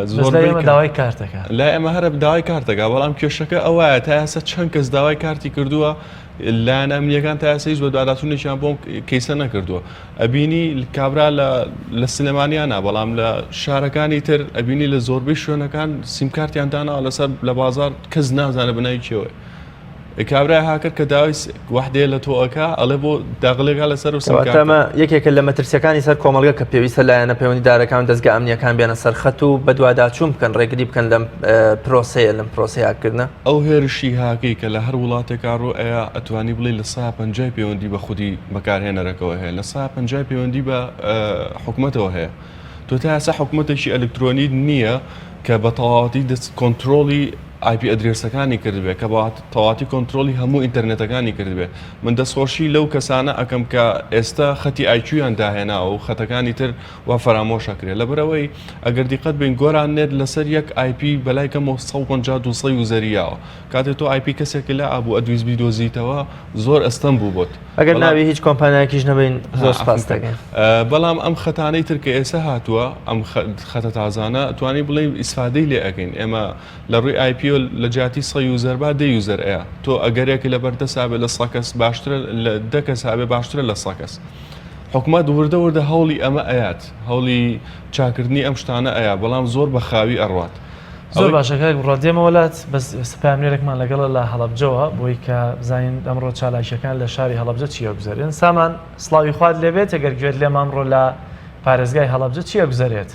زۆربەی داوای کارتەکە لای ئەمە هەرە داوای کارتەکە بەڵام کێشەکە ئەوایە تا ئێستا چەند کەس داوای کارتی کردووە لایەن ئەمنیەکان تا ئێستا هیچ بەدواداچوونێکیان بۆم کەیسە نەکردووە ئەبینی کابرا لە لە سلێمانیانە بەڵام لە شارەکانی تر ئەبینی لە زۆربەی شوێنەکان سیمکارتیان داناوە لەسەر لە بازار کەس نازانێت بەناوی کێوەیە کابرای هاکەر کە داوای وەحدەیە لە تۆ ئەکا ئەڵێ بۆ داغلێکا لەسەر و کەواتە ئەمە یەکێکە لە مەترسیەکانی سەر کۆمەڵگە کە پێویستە لایەنە پەیوەندیدارەکان و دەزگا ئەمنیەکان بێنە سەر خەت و بەدواداچوون بکەن ڕێگری بکەن لەم پرۆسەیە لەم پرۆسەی هاککردنە. ئەو هێرشی هاکەی کە لە هەر وڵاتێکا ڕوو ئەیا ئەتوانی بڵێی لە سا پەنجای پەیوەندی بە خودی بەکارهێنەرەکەوە هەیە لە سا پەنجای پەیوەندی بە حکومەتەوە هەیە تۆ تا ئێستا حکومەتێکی ئەلکترۆنیت نییە کە بە تەواوەتی دەست کۆنترۆڵی IP address ەکانی کردبێ کە بە تەواتی کۆنترۆڵی هەموو ئینتەرنێتەکانی کردبێ من دەستخۆشی لەو کەسانە ئەکەم کە ئێستا خەتی IQ یان داهێناوە و خەتەکانی تر وا فەرامۆش ئەکرێ لەبەرئەوەی ئەگەر دیقەت بین گۆران نێت لەسەر یەک IP بەلای کەمەوە 150 200 user ی یاوە کاتێ تۆ IP کەسێکی لا ئابوو ئەدویست بیدۆزیتەوە زۆر ئەستەم بوو بۆت ئەگەر ناوی هیچ کۆمپانیایەکیش نەبەین زۆر سپاست دەکەین. بەڵام ئەم خەتانەی تر کە ئێستا هاتووە ئەم خەتە تازانە توانی بڵێ ئیسفادەی لێ ئەکەین ئێمە لە ڕووی IP یەوە لە جیاتی سە user با دە user ئەیە تۆ ئەگەرێک لە بەردەست هابێ لە سە کەس باشترە لە دە کەس هابێ باشترە لە سە کەس حکومەت وردە وردە هەوڵی ئەمە ئەیات هەوڵی چاکردنی ئەم شتانە ئەیا بەڵام زۆر بە خاوی ئەڕوات. زۆر باشە کاک بڕوا دێمەوە لات بەس ئێستا پەیامنێرێکمان لەگەڵە لە هەڵەبجەوە بۆی کە بزانین ئەمڕۆ چالاکیەکان لە شاری هەڵەبجە چیە گوزەرێن سامان سڵاوی خوات لێبێت ئەگەر گوێت لێمە ئەمڕۆ لە پارێزگای هەڵەبجە چیە گوزەرێت؟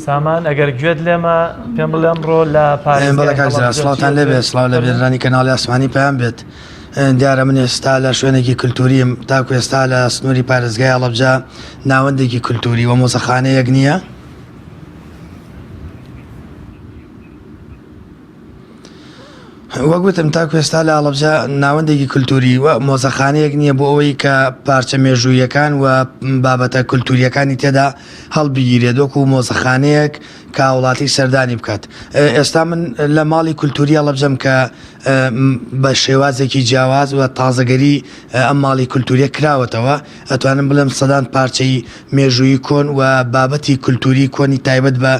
سامان ئەگەر گوێت لێمە پێم بڵێ ئەمڕۆ لە بەڵێ کاک زرا سڵاوتان لێبێ سڵاو لە بێنرانی کەناڵی ئاسمانی پەیام بێت دیارە من ئێستا لە شوێنێکی کولتووریم تاکو ئێستا لە سنووری پارێزگای هەڵەبجە ناوەندێکی کولتووری و مۆزەخانەیەک نییە وەک وتم تاکو ئێستا لە هەڵەبجە ناوەندێکی کولتووری و مۆزەخانەیەک نییە بۆ ئەوەی کە پارچە مێژوویەکان و بابەتە کولتووریەکانی تێدا هەڵبگیرێت وەکو مۆزەخانەیەک کە هاوڵاتی سەردانی بکات. ئێستا من لە ماڵی کولتووری هەڵەبجەم کە بە شێوازێکی جیاواز و تازەگەری ئەم ماڵی کولتووریە کراوەتەوە، ئەتوانم بڵێم سەدان پارچەی مێژوویی کۆن و بابەتی کولتووری کۆنی تایبەت بە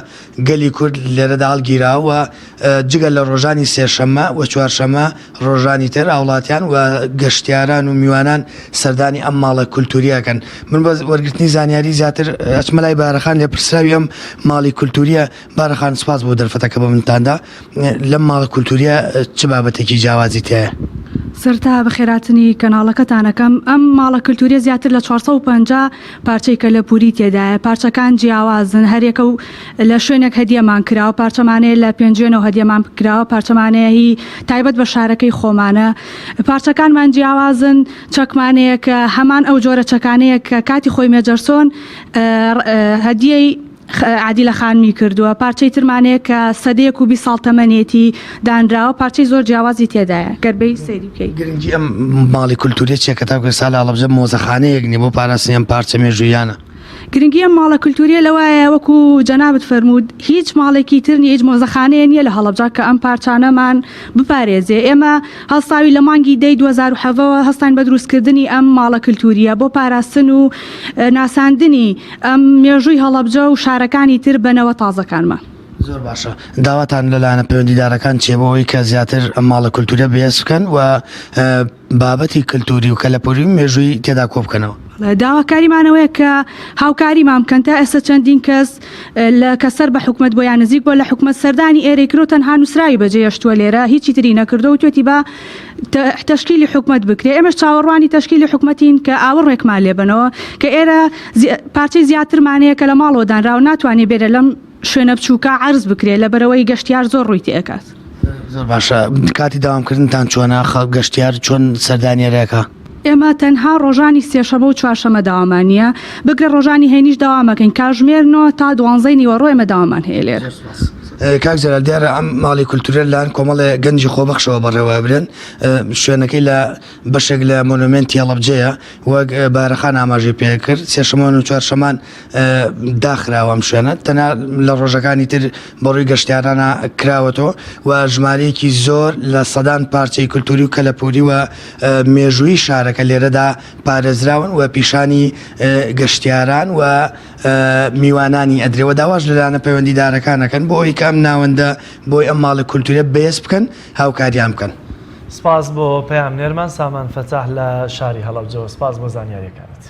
گەلی کورد لێرەدا هەڵگیراوە و جگە لە ڕۆژانی سێشەممە و چوارشەممە ڕۆژانی تر هاوڵاتیان و گەشتیاران و میوانان سەردانی ئەم ماڵە کولتووریە ئەکەن. من بە وەرگرتنی زانیاری زیاتر ئەچمە لای بارەخان لێپرسراوی ئەم ماڵی کولتووریە. بارەخان سپاس بۆ دەرفەتەکە بە منتان دا. لەم ماڵە کولتووریە چ بابەتێکی جیاوازی تیایە؟ سەرەتا بەخێرهاتنی کەناڵەکەتان ئەکەم. ئەم ماڵە کلتوریە زیاتر لە 450 پارچەی کەلەپوری تێدایە، پارچەکان جیاوازن هەریەکە و لە شوێنێک هەدیەمان کراوە، پارچەمانەیە لە پێنجوێنەوە هەدیەمان کراوە، پارچەمانەیە هی تایبەت بە شارەکەی خۆمانە، پارچەکانمان جیاوازن، چەکمانەیە کە هەمان ئەو جۆرە چەکانەیە کە کاتی خۆی مێجەرسۆن هەدیەی عادیلە خانمی کردووە، پارچەی ترمان هەیە کە سەدەیەک و 20 ساڵ تەمەنێتی دانراوە، پارچەی زۆر جیاوازی تێدایە گەر بێی سەیری بکەی. گرنگی ئەم ماڵی کولتووریە چیە کە تاکو ئێستا لە هەڵەبجە مۆزەخانەیەک نیە بۆ پاراستنی ئەم پارچە مێژووییانە؟ گرنگی ئەم ماڵە کولتووریە لەوایە وەکو جەنابت فەرمووت هیچ ماڵێکی تر نیە هیچ مۆزەخانەیە نیە لە هەڵەبجە کە ئەم پارچانەمان بپارێزێ، ئێمە هەڵساوی لە مانگی دەی 2017 وە هەستاین بە دروستکردنی ئەم ماڵە کلتوریە بۆ پاراستن و ناساندنی ئەم مێژووی هەڵەبجە و شارەکانی تر بە نەوە تازەکانمان. زۆر باشە داواتان لە لایەنە پەیوەندیدارەکان چیە بۆ ئەوەی کە زیاتر ئەم ماڵە کلتوریە بەهێز بکەن و بابەتی کلتوری و کەلەپوری و مێژووی تێدا کۆبکەنەوە؟ داواکاریمان ئەوەیە کە هاوکاریمان بکەن تا ئێستا چەندین کەس لە کە سەر بە حکومەت بۆ یان نزیک بۆ لە حکومەت سەردانی ئێرەی کرد و تەنها نووسراوی بەجێهێشتووە لێرە هیچی تری نەکردووە وتوێتی با تەشکیلی حکومەت بکرێ ئێمەش چاوەڕوانی تەشکیلی حکومەتین کە ئاوڕێکمان لێ بەنەوە کە ئێرە پارچەی زیاترمان هەیە کە لە ماڵەوە دانراوە ناتوانێ بێرە لەم شوێنە بچووکە عەرز بکرێ لەبەرئەوەی گەشتیار زۆر ڕووی تێئەکات. زۆر باشە کاتی دەوامکردنتان چۆنە خەڵک گەشتیار چۆن سەردانی ئێرەکا؟ ئێمە تەنها ڕۆژانی سێشەمە و چوارشەمە دەوامان نییە بگرە ڕۆژانی هەینیش دەوامەکەین کاژمێر نۆ تا دوانزەی نیوەڕۆ ئێمە دەوامان هەیە لێرە. کاک جەلال دیارە ئەم ماڵی کولتوورە لەلایەن کۆمەڵێ گەنجی خۆبەخشەوە بەڕێوەئەبرێن شوێنەکەی لە بەشێک لە مۆنۆمێنتی هەڵەبجەیە وەک بارەخان ئاماژەی پێکرد سێشەمان و چوارشەمان داخراوە ئەم شوێنە تەنها لە ڕۆژەکانی تر بەڕووی گەشتیارانە کراوەتەوە و ژمارەیەکی زۆر لە سەدان پارچەی کولتوری و کەلەپوری و مێژووی شارەکە لێرەدا پارێزراون و پیشانی گەشتیاران و میوانانی ئەدرێ و داواش لەلایەنە پەیوەندیدارەکان ئەکەن بۆ ئەوەی کە ئەم ناوەندە بۆی ئەم ماڵە کولتوریە بەهێز بکەن هاوکاریان بکەن. سپاس بۆ پەیامنێرمان سامان فەتاح لە شاری هەڵەبجەوە سپاس بۆ زانیاریەکانت.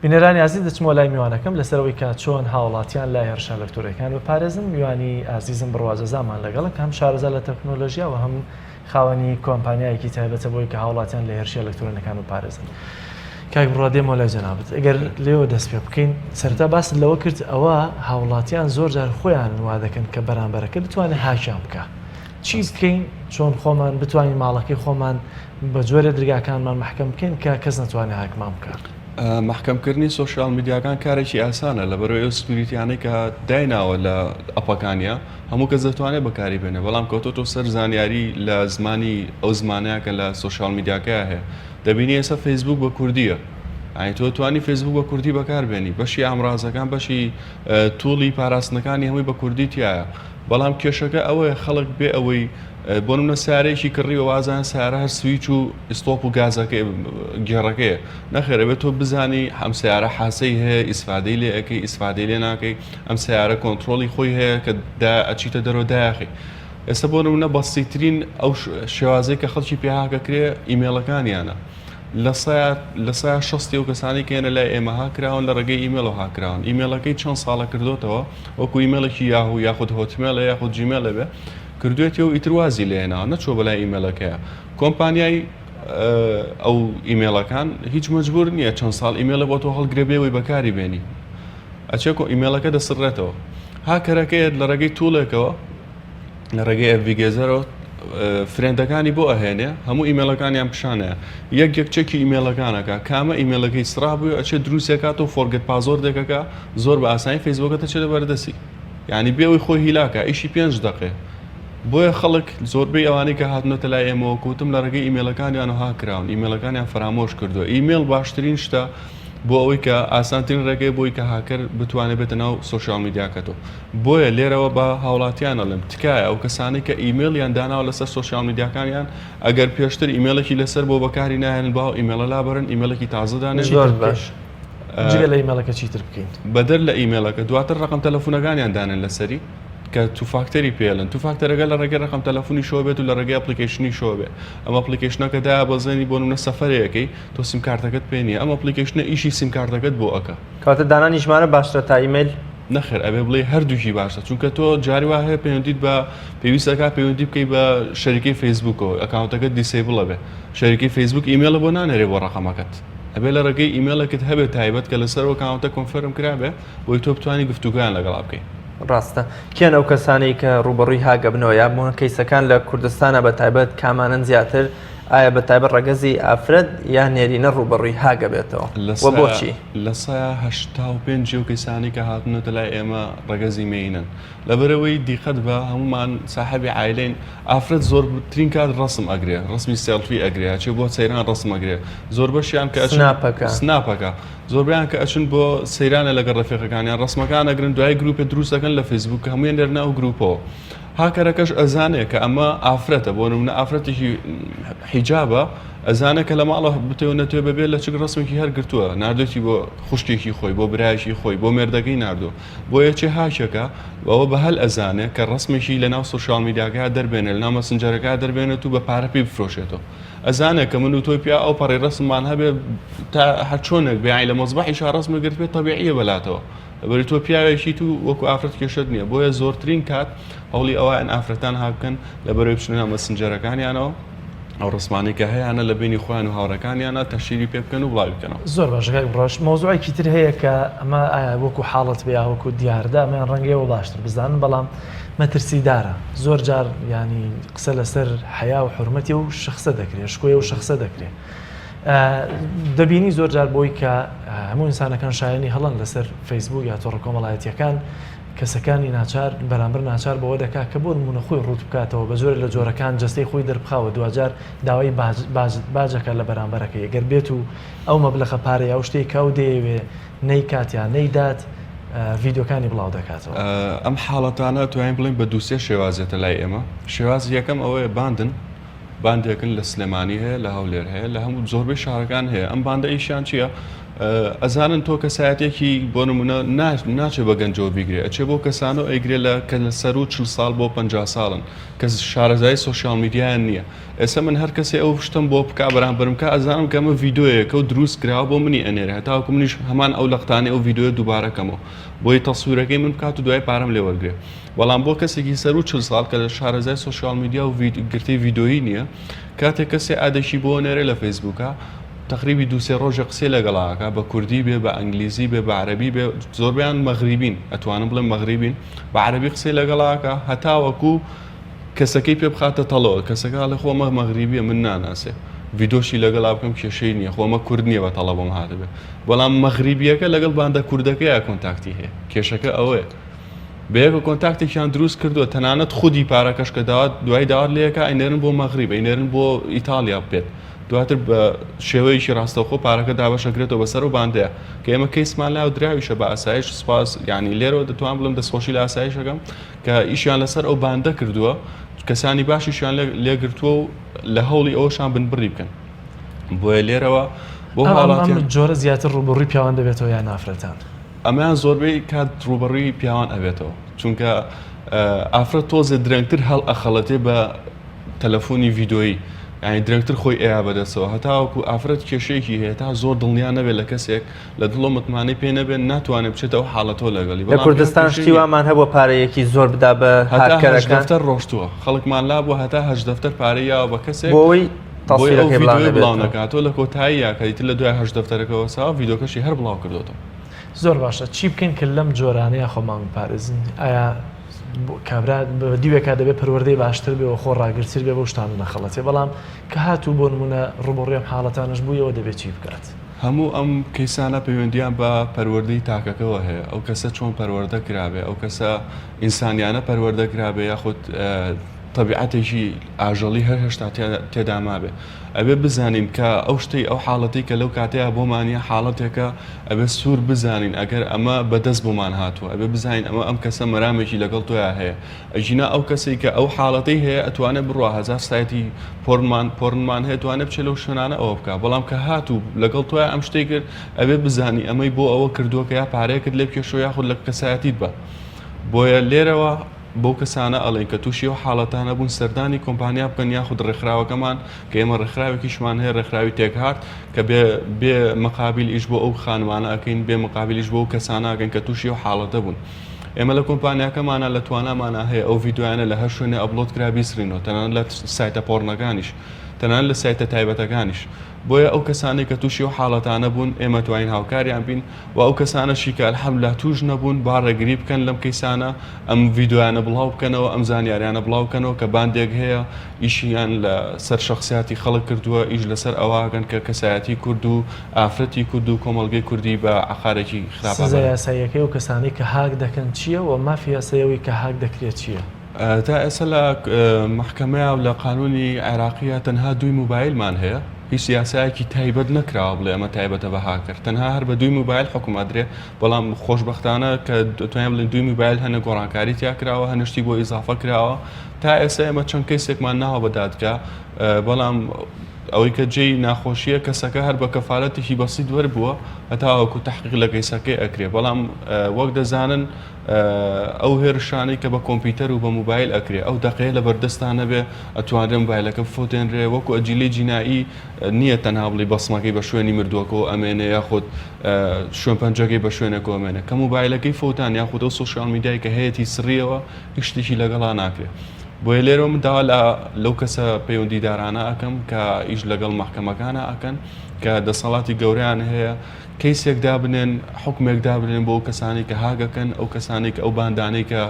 بینەرانی ئازیز دەچمەوە لای میوانەکەم لەسەر ئەوەی کە چۆن هاوڵاتیان لە هێرشە ئەلکترۆنیەکان بپارێزن میوانی ئازیزم بڕوا جەزامان لەگەڵە کە هەم شارەزا لە تەکنۆلۆژیا و هەم خاوەنی کۆمپانیایەکی تایبەتە بۆی کە هاوڵاتیان لە هێرشی ئەلکترۆنەکان بپارێزن. کاک بڕوا دێمەوە لای جەنابت ئەگەر لێوە دەست پێ بکەین سەرەتا باست لەوە کرد ئەوە هاوڵاتیان زۆر جار خۆیان وا دەکەن کە بەرامبەرەکە بتوانێت هاکیان بکە چی بکەین چۆن خۆمان بتوانین ماڵەکەی خۆمان بە جۆرێ درگاکانمان مەحکەم بکەین کە کەس نەتوانێت هاکمان بکات. مەحکەمکردنی سۆشیال میدیاکان کارێکی ئاسانە لەبەرئەوەی ئەو security یانەی کە دایناوە لە ئەپەکانیا هەموو کەس دەتوانێت بەکاری بێنێ بەڵام کەوتۆتۆ سەر زانیاری لە زمانی ئەو زمانەیە کە لە سۆشیال میدیاکەیا هەیە دەبینی ئێستا فەیسبوک بە کوردیە یانی تۆ توانی فەیسبوک بە کوردی بەکار بێنی بەشی ئامرازەکان بەشی tool ی پاراستنەکانی هەمووی بە کوردی تایە بەڵام کێشەکە ئەوەیە خەڵک بێ ئەوەی بۆ نمونە سیارەیەکی کڕیوە وازان سیارە هەر سویچ و stop و گازەکەی گێڕەکەیە نەخێر ئەبێت تۆ بزانی ئەم سیارە حاسەی هەیە ئیسفادەی لێ ئەەکەی ئیسفادەی لێ ناکەی ئەم سیارە کۆنتترۆلی خۆی هەیە کە دا ئەچیتە دەرەوە داخی ئێستا بۆ نمونە بەسیترین ئەو شێوازەی کە خەڵکی پێهاکەکرێ ئیمێڵەکانیانە لە سەیا شەستی ئەو کەسانەی کە یەنە لای ئێمە هاککراون لە ڕێگەی ئیمێڵەوە هاککراون ئیمێڵەکەی چەند ساڵە کردۆتەوە وەکو ئیمێڵێکی یاهو یاخود هۆتمێڵە یاخود جیمێڵە بێ کردوێتی و ئیتر وازی لێناوە نەچووە بەلای ئیمێڵەکەیە کۆمپانیای ئەو ئیمێڵەکان هیچ مەجبور نییە چەند ساڵ ئیمێڵە بۆ تۆ هەڵگرێ بێەوەی بەکاری بێنی ئەچێ کۆ ئیمێڵەکە دەسڕێتەوە هاکەرەکەیەت لە ڕێگەی tool ێکەوە لە ڕێگەی ئەڤیگێزەرەوە friend ەکانی بۆ ئەهێنێ هەموو ئیمێڵەکانیان پیشانەیە یەک یەک چەکی ئیمێڵەکانەکە کامە ئیمێڵەکەی سڕا بووی ئەچێ دروستێکات و forget password ێکەکە زۆر بە ئاسانی فەیسبوکەتە چێتە بەردەستی یعنی بێەوەی خۆی هیلاکە ئیشی پێنج دقێ بۆیە خەڵک زۆربەی ئەوانەی کە هاتنەتە لای ئێمەوە کوتم لە ڕێگەی ئیمێڵەکانیان هاکراون ئیمێڵەکانیان فەرامۆش کردووە ئیمێڵ باشترین شتە. بۆ ئەوەی کە ئاسانترین ڕێگەیە بۆی کە هاکەر بتوانێت بێتە ناو سۆشیال میدیاکەتەوە. بۆیە لێرەوە بە هاوڵاتیان ئەڵێم تکایە ئەو کەسانەی کە ئیمێڵیان داناوە لەسەر سۆشیال میدیاکانیان ئەگەر پێشتر ئیمێڵێکی لەسەر بۆ بەکاری ناهێنن با ئەو ئیمێڵە لابەرن ئیمێڵێکی تازە دانێن. زۆر باش جگە لە ئیمێڵەکە چیتر بکەین؟ بەدەر لە ئیمێڵەکە دواتر ڕەقەم تەلەفونەکانیان دانێن لەسەری کە two factor ی پێڵن two factor ەکە لە ڕێگەی ڕەقەم تەلەفونیشەوە بێت و لە ڕێگەی application یشەوە بێت ئەم application ە کە دایابەزێنی بۆ نمونە سەفەرێکەی تۆ سیمکارتەکەت پێ نییە ئەم application ە ئیشی سیمکارتەکەت بۆ ئەکا. کەواتە دانانی ژمارە باشترە تا ئیمەیل؟ نەخێر ئەبێ بڵێی هەردووکی باشە چونکە تۆ جاری وا هەیە پەیوەندیت بە پێویست ئەکا پەیوەندی بکەی بە شەریکەی فەیسبووکەوە ئەکاونتەکەت disable ئەبێ شەریکەی فەیسبووک ئیمێڵە بۆ نانێرێ بۆ ڕەقەمەکەت ئەبێ لە ڕێگەی ئیمێڵێکت هەبێ تایبەت کە لەسەر ئەو ئەکاونتە confirm کرابێ بۆی تۆ بتوانی گفتوگۆیان لەگەڵا بکەی. ڕاستە. کێن ئەو کەسانەی کە ڕووبەڕووی هاک ئەبنەوە یا بۆ کەیسەکان لە کوردستانا بە تایبەت کامانەن زیاتر ئایا بە تایبەت ڕەگەزی ئافرەت یا نێرینە ڕووبەڕووی هاک ئەبێتەوە و بۆچی؟ 85% ی ئەو کەیسانەی کە هاتوونەتە لای ئێمە ڕەگەزی مێینەن لەبەرئەوەی دیقەت بە هەموومان ساحێبی عایلەین ئافرەت زۆرترین کات ڕەسم ئەگرێ ڕەسمی سێڵفی ئەگرێ ئەچێ بۆ سەیران ڕەسم ئەگرێ زۆربەشیان کە ئەچن سناپەکە. سناپەکە زۆربەیان کە ئەچن بۆ سەیرانە لەگەڵ ڕەفیقەکانیان ڕەسمەکان ئەگرن دوای گروپێ دروست دەکەن لە فەیسبوک کە هەموویان دێرنە ئەو گروپەوە هاکەرەکەش ئەزانێ کە ئەمە ئافرەتە بۆ نمونە ئافرەتێکی حیجابە ئەزانێ کە لە ماڵەوە بتێ و نەتێ بەبێ لەچک ڕەسمێکی هەر گرتووە ناردوێتی بۆ خوشکێکی خۆی بۆ برایەکی خۆی بۆ مێردەکەی ناردووە بۆیە چێ هاکێکە ئەوە بە هەل ئەزانێ کە ڕەسمێکی لە ناو سۆشیال میدیاکە دەربێنێ لە ناو مەسنجەرەکە دەربێنێت و بە پارە پێی بفرۆشێتەوە ئەزانێ کە من و تۆی پیا ئەو پەڕی ڕەسممان هەبێ تا هەرچۆنێک بێ یانی لە مەزبەحیشا ڕەسمێک گرتبێ تەبیعیە بەلاتەوە لەبەری تۆ پیاوێکیت و وەکو ئافرەت کێشەت نییە بۆیە زۆرترین کات هەوڵی ئەوەیان ئافرەتان هاک بکەن لەبەرەوەی بچنە ناو مەسنجەرەکانیانەوە ئەو ڕسمانەی کە هەیانە لە بینی خۆیان و هاوڕێکانیانە تەشهیری پێ بکەن و بڵاوی بکەنەوە. زۆر باشە کاک بڕاش مەوزوعێکی تر هەیە کە ئەمە ئایا وەکو حاڵەت بێ یا وەکو دیاردە ئەمەیان ڕەنگە ئێوە باشتر بزانن بەڵام مەترسیدارە زۆر جار یانی قسە لەسەر حەیا و حورمەتی ئەو شەخسە دەکرێ شکۆی ئەو شەخسە دەکرێ دەبینی زۆر جار بۆی کە هەموو ئینسانەکان شایەنی هەڵەن لەسەر فەیسبوک یا تۆڕە کۆمەڵایەتیەکان کەسەکانی ناچار بەرامبەر ناچار بەوە دەکا کە بۆ نمونە خۆی ڕووت بکاتەوە بە جۆرە لە جۆرەکان جەستەی خۆی دەربخاوە دواجار داوای باجەکە لە بەرامبەرەکەی گەر بێت و ئەو مەبلەخە پارەی ئەو شتێک کە ئەو دەیەوێ نەیکات یا نەیدات ڤیدیۆکانی بڵاو دەکاتەوە. ئەم حاڵەتانە توانین بڵێین بە دوو سێ شێواز دێتە لای ئێمە شێوازی یەکەم ئەوەیە باندن باندێکن لە سلێمانی هەیە لە هەولێر هەیە لە هەموو زۆربەی شارەکان هەیە ئەم باندە ئیشیان چییە؟ ئەزانن تۆ کەسایەتێکی بۆ نمونە ناچێ بە گەنجەوە بیگرێ ئەچێ بۆ کەسانەوە ئەیگرێ لە کە لە سەرو چل ساڵ بۆ 50 ساڵن کە شارەزایی سۆشیال میدیایان نییە ئێستا من هەر کەسێ ئەو شتەم بۆ بکا بەرامبەرم کا ئەزانم کە ئەمە ڤیدۆیەکە و دروست کراوە بۆ منی ئەنێرێ هەتاوەکو منیش هەمان ئەو لەقتانەی ئەو ڤیدۆیە دووبارە کەمەوە بۆی تەسویرەکەی من بکات و دوای پارەم لێ وەرگرێ بەڵام بۆ کەسێکی سەروو 40 ساڵ کە شارەزای سۆشیال میدیا و گرتەی ڤیدۆیی نییە کاتێک کەسێ add ێکی بۆ نێرێ لە فەیسبووکە تقریبی دوو سێ ڕۆژە قسەی لەگەڵا ئەکا بە کوردی بێ بە ئەنگلیزی بێ بە عەرەبی بێ زۆربەیان مەغریبین ئەتوانم بڵێم مەغریبین بە عەرەبی قسەی لەگەڵا ئەکا هەتاوەکو کەسەکەی پێ بخاتە تەڵەوە کەسەکە ئەڵێ خۆ ئەمە مەغریبیە من ناناسێ ڤیدۆشی لەگەڵا بکەم کێشەی نییە خۆ ئەمە کورد نییە بە تەڵە بۆم هاتبێ بەڵام مەغریبیەکە لەگەڵ باندە کوردەکەیا contact ی هەیە کێشەکە ئەوەیە بەیەکە contact ێکیان دروست کردووە تەنانەت خودی پارەکەش کە داوات دوای داوات لەیەکە ئەینێرن بۆ مەغریب ئەینێرن بۆ ئیتاڵیا بێت دواتر بە شێوەیەکی ڕاستەوخۆ پارەکە دابەشەکرێتەوە بەسەر و باندەیە کە ئێمە کەیسمان لا و دراویشە بە ئاسایش سپاس یعنی لێرەوە دەتوان بڵێم دەستخۆشی لە ئاسایشەکەم کە ئیشیان لەسەر ئەو باندە کردووە کەسانی باشیشیان لێگرتووە و لە هەوڵی ئەوشان بنبڕی بکەن بۆیە لێرەوە بۆ هاوڵاتیان جۆرە زیاتر ڕووبەڕووی پیاوان دەبێتەوە یان ئافرەتان؟ ئەمەیان زۆربەی کات ڕووبەڕووی پیاوان ئەبێتەوە چونکە ئافرەت تۆزێ درەنگتر هەڵ ئەخەڵەتێ بە تەلەفۆنی ڤیدۆیی یانی درەنگتر خۆی ئەیا بەدەستەوە هەتاوەکو ئافرەت کێشەیەکی هەیە تا زۆر دڵنیا نەبێت لە کەسێک لە دڵۆ متمانەی پێ نەبێت ناتوانێت بچێتە ئەو حاڵەتەوە لەگەڵی لە بەڵام پیاو کوردستان کێشەی شتی نییە وامان هەبووە پارەیەکی زۆر بدا بە هەتا هەشت هاککەرەکان دەفتەر ڕۆشتووە خەڵکمان لابووە هەتا هەشت دەفتەر پارەی یاوە بە کەسێک بۆ ئەوەی بۆی ئەو تەسویرەکەی بڵاو ڤیدۆیە بڵاو نەبێتەوە. نەکاتەوە لە کۆتاییا کە ئیتر لە دوای هەشت دەفتەرەکەوە ساوە ڤیدۆکەشی هەر بڵاو کردۆتەوە. زۆر باشە چی بکەین کە لەم جۆرانەیە خۆمان بپارێزین ئایا کابرا بە دیوێکا دەبێت پەروەردەی باشتر بێ و خۆ ڕاگرتر بێ بەو شتانە نەخەڵەتێ بەڵام کە هاتوو بۆ نمونە ڕووبەڕووی ئەم حاڵەتانەش بوویەوە دەبێت چی بکات؟ هەموو ئەم کەیسانە پەیوەندیان بە پەروەردەی تاکەکەوە هەیە، ئەو کەسە چۆن پەروەردە کرابێ، ئەو کەسە ئینسانیانە پەروەردە کرابێ یاخود. تەبیعەتێکی ئاژەڵی هەر هێشتا تێدا مابێ. ئەبێ بزانین کە ئەو شتەی ئەو حاڵەتەی کە لەو کاتەیا بۆمانە حاڵەتێکە ئەبێ سوور بزانین ئەگەر ئەمە بەدەست بۆمان هاتووە ئەبێ بزانین ئەمە ئەم کەسە مەرامێکی لەگەڵ تۆیا هەیە ئەگینا ئەو کەسەی کە ئەو حاڵەتەی هەیە ئەتوانێ بڕوا هەزار سایتی پۆرنمان پۆرنمان هەیە توانێ بچێ لەو شوێنانە ئەوە بکا بەڵام کە هاتوو لەگەڵ تۆیا ئەم شتەی کرد ئەبێ بزانی ئەمەی بۆ ئەوە کردووە کە یا پارەیەکت لێ بکێشەوە یاخود لە کەسایەتیت بە بۆیە لێرەوە بەو کەسانە ئەڵێین کە تووشی ئەو حاڵەتانە بوون سەردانی کۆمپانیا بکەن یاخود ڕێکخراوەکەمان کە ئێمە ڕێکخراوێکیشمان هەیە ڕێکخراوی تێکهارت کە بێ بێ مقابیل ئیش بۆ ئەو خانمانە ئەکەین بێ مقابیل ئیش بۆ ئەو کەسانە ئەکەین کە تووشی ئەو حاڵەتە بوون ئێمە لە کۆمپانیاکەمانە لە توانامانە هەیە ئەو ڤیدیۆیانە لە هەر شوێنێ upload کرا بیسڕینەوە تەنانەت لە سایتە پۆڕنەکانیش تەنانەت لە سایتە تایبەتەکانیش بۆیە ئەو کەسانەی کە تووشی ئەو حاڵەتانە بوون ئێمە توانین هاوکاریان بین و ئەو کەسانەشی کە الحمدللە تووش نەبوون با ڕێگری بکەن لەم کەیسانە ئەم ڤیدیۆیانە بڵاو بکەنەوە ئەم زانیاریانە بڵاو بکەنەوە کە باندێک هەیە ئیشیان لە سەر شەخسیاتی خەڵک کردووە ئیش لەسەر ئەوە ئەکەن کە کەسایەتی کورد و ئافرەتی کورد و کۆمەڵگەی کوردی بە عەقارێکی خراپا سزا بەرن. یاساییەکەی ئەو کەسانەی کە هاک دەکەن چییە و مافی یاسایی ئەوەی کە هاک دەکرێت چییە؟ تا ئێستا لە مەحکەمەیا و لە قانونی عێراقییا تەنها دووی موبایلمان هەیە هیچ یاسایەکی تایبەت نەکراوە بڵێ ئەمە تایبەتە بە هاکەر تەنها هەر بە دووی موبایل حوکم ئەدرێ بەڵام خۆشبەختانە کە دەتوانین بڵێین دووی موبایل هەنە گۆڕانکاری تیا کراوە هەنە شتی بۆ ئیزافە کراوە تا ئێستا ئێمە چەند کەیسێکمان ناوە بە دادگا بەڵام ئەوەی کە جێی ناخۆشیە کەسەکە هەر بە کەفالەتێکی بەسیت وەربووە هەتاوەکو تحقیق لە کەیسەکەی ئەکرێ بەڵام وەک دەزانن ئەو هێرشانەی کە بە کۆمپیوتەر و بە موبایل ئەکرێ ئەو دەقەیە لە بەردەستا نەبێ ئەتوانرێ موبایلەکە بفەوتێنرێ وەکو ئەجیلەی جینائی نییە تەنها بڵی بەسمەکەی بە شوێنی مردووەکەوە ئەمێنێ یاخود شوێن پەنجەکەی بە شوێنێکەوە ئەمێنێ کە موبایلەکەی فەوتان یاخود ئەو سۆشیال میدیای کە هەیەتی سڕیەوە هیچ شتێکی لەگەڵا ناکرێ بۆیە لێرەوە من داوا لە لەو کەسە پەیوەندیدارانە ئەکەم کە ئیش لەگەڵ مەحکەمەکانە ئەکەن کە دەسەڵاتی گەورەیان هەیە کەیسێک دابنێن، حوکمێک دابنێن بۆ ئەو کەسانەی کە هاک ئەکەن، ئەو کەسانەی کە ئەو باندانەی کە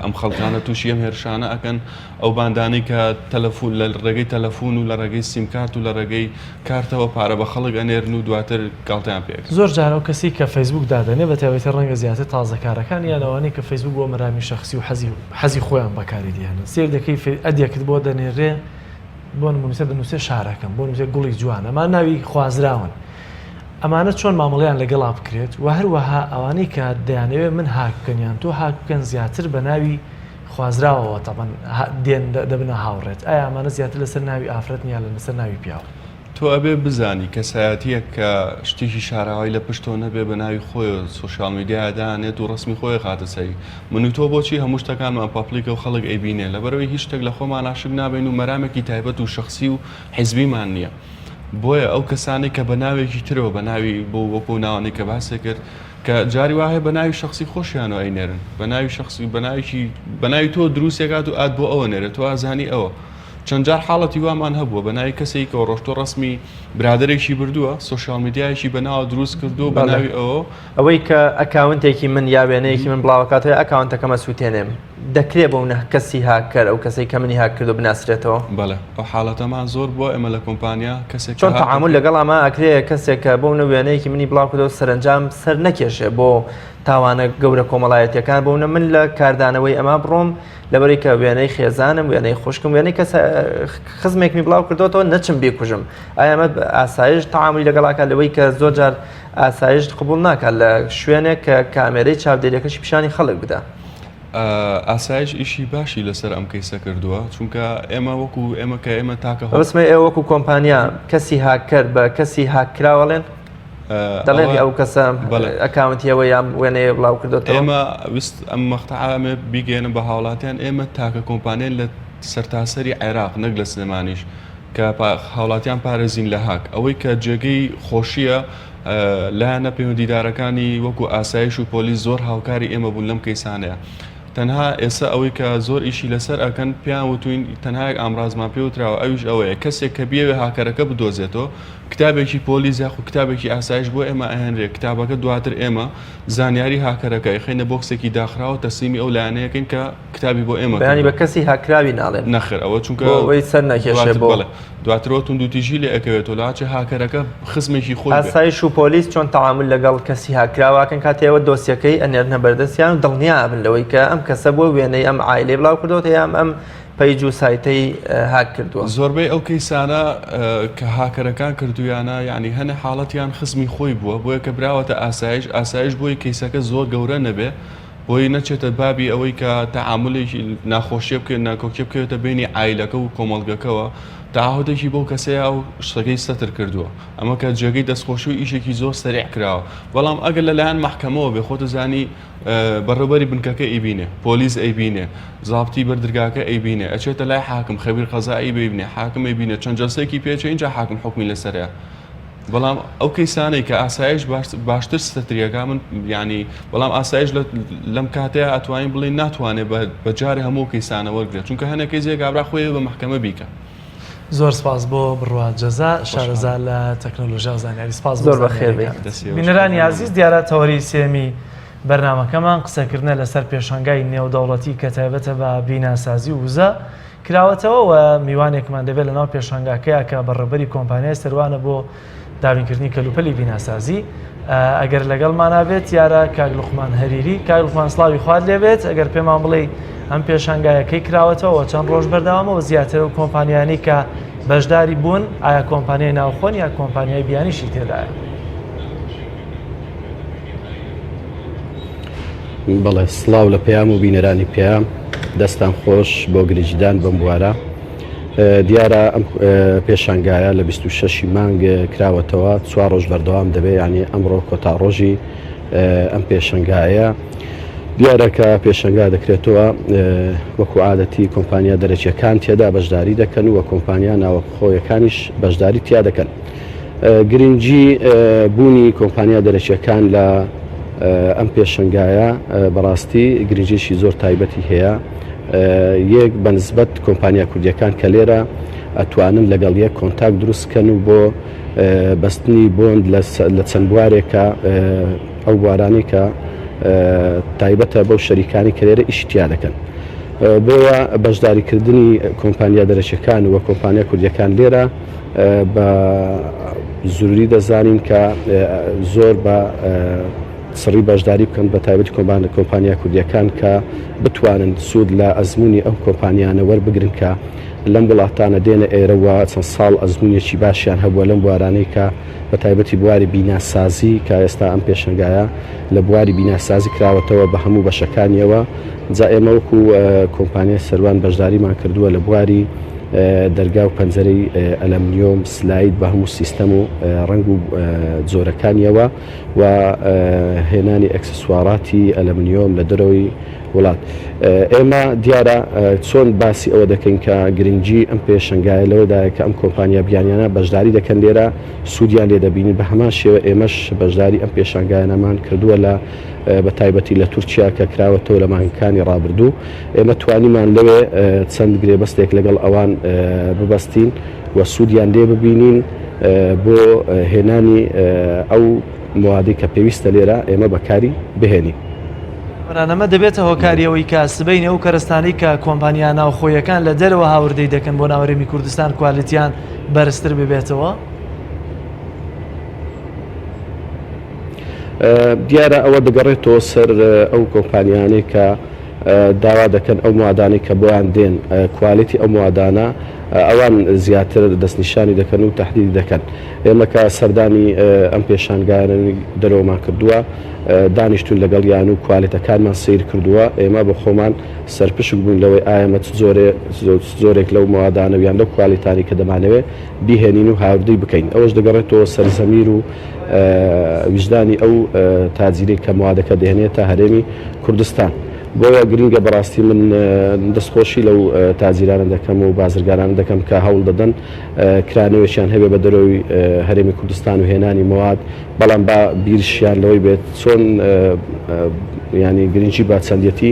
ئەم خەڵکانە تووشی ئەم هێرشانە ئەکەن، ئەو باندانەی کە تەلەفون لە ڕێگەی تەلەفون و لە ڕێگەی سیمکارت و لە ڕێگەی کارتەوە پارە بە خەڵک ئەنێرن و دواتر گاڵتەیان پێ ئەکەن. زۆر جار ئەو کەسەی کە فەیسبوک دادەنێ بە تایبەتی ڕەنگە زیاتر تازەکارەکان یان ئەوانەی کە فەیسبوک بۆ مەرامی شەخسی و حەزی حەزی خۆیان بەکاری دێنن سەیر دەکەی add ێکت بۆ دەنێرێ بۆ نمونە دەنووسێ شارەکەم بۆ نمونە گوڵی جوان ئەمان ناوی خوازراون ئەمانە چۆن مامەڵەیان لەگەڵا بکرێت و هەروەها ئەوانەی کە دەیانەوێت من هاک بکەن یان تۆ هاک بکەن زیاتر بە ناوی خوازراوەوە تەبەن دێن دەبنە هاوڕێت ئایا ئەمانە زیاتر لەسەر ناوی ئافرەت نیە لە لەسەر ناوی پیاو؟ تۆ ئەبێ بزانی کەسایەتیەک کە شتێکی شاراوەی لە پشتەوە نەبێ بە ناوی خۆیەوە سۆشیال میدیایا دانێت و ڕەسمی خۆی خاتە سەری من و تۆ بۆچی هەموو شتەکانمان public ە و خەڵک ئەیبینێ لەبەرئەوەی هیچ شتێک لە خۆمان ئاشک نابین و مەرامێکی تایبەت و شەخسی و حیزبیمان نییە بۆیە ئەو کەسانەی کە بە ناوێکی ترەوە بە ناوی بۆ وەکو ناوانەی کە باسی کرد کە جاری وا هەیە بە ناوی شخصی خۆشیانەوە ئەینێرن بە ناوی شخصی بە ناوێکی بە ناوی تۆ دروستێکات و add بۆ ئەوە نێرێت تۆ ئازانی ئەوە چەند جار حاڵەتی وامان هەبووە بە ناوی کەسێکەوە ڕۆشتۆ ڕسمی برادێکی بردووە سۆشیال میدیایەکی بەناوە دروست کردو بە ناوی ئەوە ئەوەی کە ئەکاونتێکی من یا وێنەیەکی من بڵاوەکاتەوە ئەکاونتەکەمە سووتێنێم دەکرێ بۆ نە کەسی هاککەر ئەو کەسەی کە منی هاک کردو بناسرێتەوە؟ بەڵێ ئەو حاڵەتەمان زۆر بووە ئێمە لە کۆمپانیا کەسێک چۆن تەعامول لەگەڵ ئەمە ئەکرێ کەسێک کە بۆ نە وێنەیەکی منی بڵاو کردەوە سەرەنجام سەر نەکێشێ بۆ تاوانە گەورە کۆمەڵایەتیەکان بۆ نە من لە کاردانەوەی ئەمە بڕۆم لەبەری کە وێنەی خێزانم وێنەی خوشکم وێنەی کەس خزمێکمی بڵاو کردوەوە نەچم بیکوژم ئایا ئەمە ئاسایش تەعامولی لەگەڵاکە لەوەی کە زۆر جار ئاسایشت قبوڵ ناکات لە شوێنێک کە کامێرەی چاودێریەکەشی پیشانی خەڵک بدا. ئاسایش ئیشی باشی لەسەر ئەم کەیسە کردووە چونکە ئێمە وەکو ئێمە کە ئێمە تاکە مەبەستمە ئێوە وەکو کۆمپانیا کەسی هاککەر بە کەسی هاککراوەڵێن دەڵێن ئەو کەسە ئەکاونتی ئەوە یان وێنەیە بڵاو کردوێتەوە ئێمە ویست ئەم مەقتەعامێ بیگەێنم بە هاوڵاتیان ئێمە تاکە کۆمپانیان لە سەرتاسەری عێراق نەک لە سلێمانیش کە هاوڵاتیان پارێزین لە هاک ئەوەی کە جێگەی خۆشیە لایەنە پەیوەندیدارەکانی وەکو ئاسایش و پۆلیس زۆر هاوکاری ئێمە بوون لەم کەیسانەیە تەنها ئێستا ئەوەی کە زۆر ئیشی لەسەر ئەکەن پێیان وتوین تەنها یەک ئامرازمان پێ وتراوە ئەویش ئەوەیە کەسێک کە بیەوێ هاکەرەکە بدۆزێتەوە. کتابێکی پۆلیس یاخود کتابێکی ئاسایش بۆ ئێمە ئەهێنرێ کتابەکە دواتر ئێمە زانیاری هاکەرەکە ئەیخەینە بۆکسێکی داخراوە تەسلیمی ئەو لایەنەیەکەین کە کتابی بۆ ئێمە بەیانی بە کەسی هاکراوی ناڵێن نەخێر ئەوە چونکە بۆ ئەوەی سەر نەکێشێ بۆ بەڵێ دواترەوە توندوتیژی لێ ئەکەوێتەوە لاچێ هاکەرەکە خزمێکی خۆی بێ. ئاسایش و پۆلیس چۆن تەعامول لەگەڵ کەسی هاکراواکەن کاتێ ئێوە دۆسیەکەی ئەنێرنە بەردەستیان و دڵنیا ئەبن لەوەی کە ئەم کەسە بووە وێنەی ئەم عایلەی بڵاو کردۆتە یان ئەم page و سایتەی هاک کردووە. زۆربەی ئەو کەیسانە کە هاکەرەکان کردوویانە یانی هەنێ حاڵەتیان خزمی خۆی بووە بۆیە کە براوەتە ئاسایش ئاسایش بۆی کەیسەکە زۆر گەورە نەبێ بۆی نەچێتە بابی ئەوەی کە تەعامولێکی ناخۆشیە بکەێت ناکۆکیە بکەوێتە بینی عایلەکە و کۆمەڵگەکەوە تەعاهودێکی بەو کەسەیە و شتەکەی سەتر کردووە ئەمە کە جێگەی دەستخۆشی و ئیشێکی زۆر سەریع کراوە بەڵام ئەگەر لەلایەن مەحکەمەوە بێ خۆتە زانی بەڕێوبەری بنکەکە ئەیبینێ، پۆلیس ئەیبینێ، زابتی بەردرگاکە ئەیبینێ، ئەچێتە لای حاکم، خەبیر قەزایی بەیبنێ، حاکم ئەیبینێ، چەند جەلسەیەکی پێ ئەچێ ئینجا حاکم حوکمی لەسەرەیە. بەڵام ئەو کەیسانەی کە ئاسایش باشتر سەتری ئەکا من یانی بەڵام ئاسایش لەم کاتەیە ئەتوانین بڵێین ناتوانێ بە جارێ هەموو ئەو کەیسانە وەرگرێت چونکە هەنێ کەیس هەیە کابرا خۆی بە مەحکەمە بیکا. زۆر سپاس بۆ بڕوا جەزا شارەزا لە تەکنۆلۆژیا و زانیاری سپاس زۆر بەخێر بێیت. بینەرانی ئازیز دیارە تەوەری سێمی بەرنامەکەمان قسەکردنە لەسەر پێشانگای نێودەوڵەتی کە تایبەتە بە بیناسازی و وزە کراوەتەوە و میوانێکمان دەبێت لەناو پێشانگاکەیە کە بەڕێوبەری کۆمپانیای سەروانە بۆ دابینکردنی کەلوپەلی بیناسازی ئەگەر لەگەڵمانا بێت یارە کاک لوقمان هەریری کاک لوقمان سڵاوی خوات لێبێت ئەگەر پێمان بڵێ ئەم پێشانگایە کەی کراوەتەوە چەند ڕۆژ بەردەوامە و زیاتر و کۆمپانیانی کە بەشداری بوون ئایا کۆمپانیای ناوخۆن یا کۆمپانیای بیانیشی تێدایە؟ بەڵێ سڵاو لە پەیام و بینەرانی پەیام دەستان خۆش بۆ گرنگیدان بەم بوارە. دیارە ئەم پێشانگایە لە 26 مانگ کراوەتەوە چوار ڕۆژ بەردەوام دەبێت یعنی ئەمڕۆ کۆتا ڕۆژی ئەم پێشنگایە دیارە کە پێشنگا دەکرێتەوە وەکو عادەتی کۆمپانیا دەرەکیەکان تێدا بەشداری دەکەن و کۆمپانیا ناوەخۆیەکانیش بەشداری تیا دەکەن. گرنگی بوونی کۆمپانیا دەرەکیەکان لە ئەم پێشنگایە بەڕاستی گرنگیی زۆر تایبەتی هەیە. یەک بە نسبەت کۆمپانیا کوردیەکان کە لێرە ئەتوانن لەگەڵ یەک contact دروست کەن و بۆ بەستنی بۆند لە چەند بوارێکە ئەو بوارانەی کە تایبەتە بەو شەریکانی کە لێرە ئیشی تیا دەکەن. بۆیە بەشداریکردنی کۆمپانیا دەرەکیەکان و کۆمپانیا کوردیەکان لێرە بە زروری دەزانین کە زۆر بە چڕی بەشداری بکەن بە تایبەتی کۆمپانیا کوردیەکان کە بتوانن سوود لە ئەزموونی ئەو کۆمپانیانە وەربگرن کە لەم وڵاتانە دێنە ئێرە و چەند ساڵ ئەزموونێکی باشیان هەبووە لەم بوارانەی کە بە تایبەتی بواری بیناسازی کە ئێستا ئەم پێشەنگایە لە بواری بیناسازی کراوەتەوە بە هەموو بەشەکانیەوە جا ئێمە وەکو کۆمپانیای سەروان بەشداریمان کردووە لە بواری دەرگا و پەنجەرەی ئەلەمنیۆم slide بە هەموو سیستەم و ڕەنگ و جۆرەکانیەوە و هێنانی ئەکسسواراتی ئەلەمنیۆم لە دەرەوەی وڵات. ئێمە دیارە چۆن باسی ئەوە دەکەین کە گرنگی ئەم پێشەنگایە لەوەدایە کە ئەم کۆمپانیا بیانیانە بەشداری دەکەن لێرە سوودیان لێ دەبینین بە هەمان شێوە ئێمەش بەشداری ئەم پێشانگایانەمان کردووە لە بە تایبەتی لە تورکیا کە کراوەتەوە لە مانگەکانی ڕابردوو ئێمە توانیمان لەوێ چەند گرێبەستێک لەگەڵ ئەوان ببەستین و سوودیان لێ ببینین بۆ هێنانی ئەو موادەی کە پێویستە لێرە ئێمە بەکاری بهێنین. ئەمە دەبێتە هۆکاری ئەوەی کە سبەینێ ئەو کەرەستانەی کە کۆمپانیا ناوخۆیەکان لە دەرەوە هاوردەی دەکەن بۆ ناو هەرێمی کوردستان کوالێتیان بەرزتر ببێتەوە؟ دیارە ئەوە دەگەڕێتەوە سەر ئەو کۆمپانیانەی کە داوا دەکەن ئەو موادانەی کە بۆیان دێن کوالێتی ئەو موادانە ئەوان زیاتر دەستنیشانی دەکەن و تەحدیدی دەکەن. ئێمە کە سەردانی ئەم پێشانگایانەی دەرەوەمان کردووە، دانیشتوین لەگەڵیان و کوالێتەکانمان سەیر کردووە، ئێمە بە خۆمان سەرپشک بووین لەوەی ئایا ئێمە چ جۆرێ چ جۆرێک لەو مەوادانە و یان لەو کوالێتانەی کە دەمانەوێت بیهێنین و هاوردەی بکەین. ئەوەش دەگەڕێتەوە سەر زەمیر و ویژدانی ئەو تاجیرەی کە مەوادەکە دەهێنێتە هەرێمی کوردستان. بۆیە گرینگە بەڕاستی من دەستخۆشی لەو تاجیرانە دەکەم و بازرگانانە دەکەم کە هەوڵ دەدەن کرانەوەیان هەبێ بە دەرەوەی هەرێمی کوردستان و هێنانی مەواد بەڵام با بیرشیان لەوەی بێت چۆن ینی گرنگی بە چەندەتی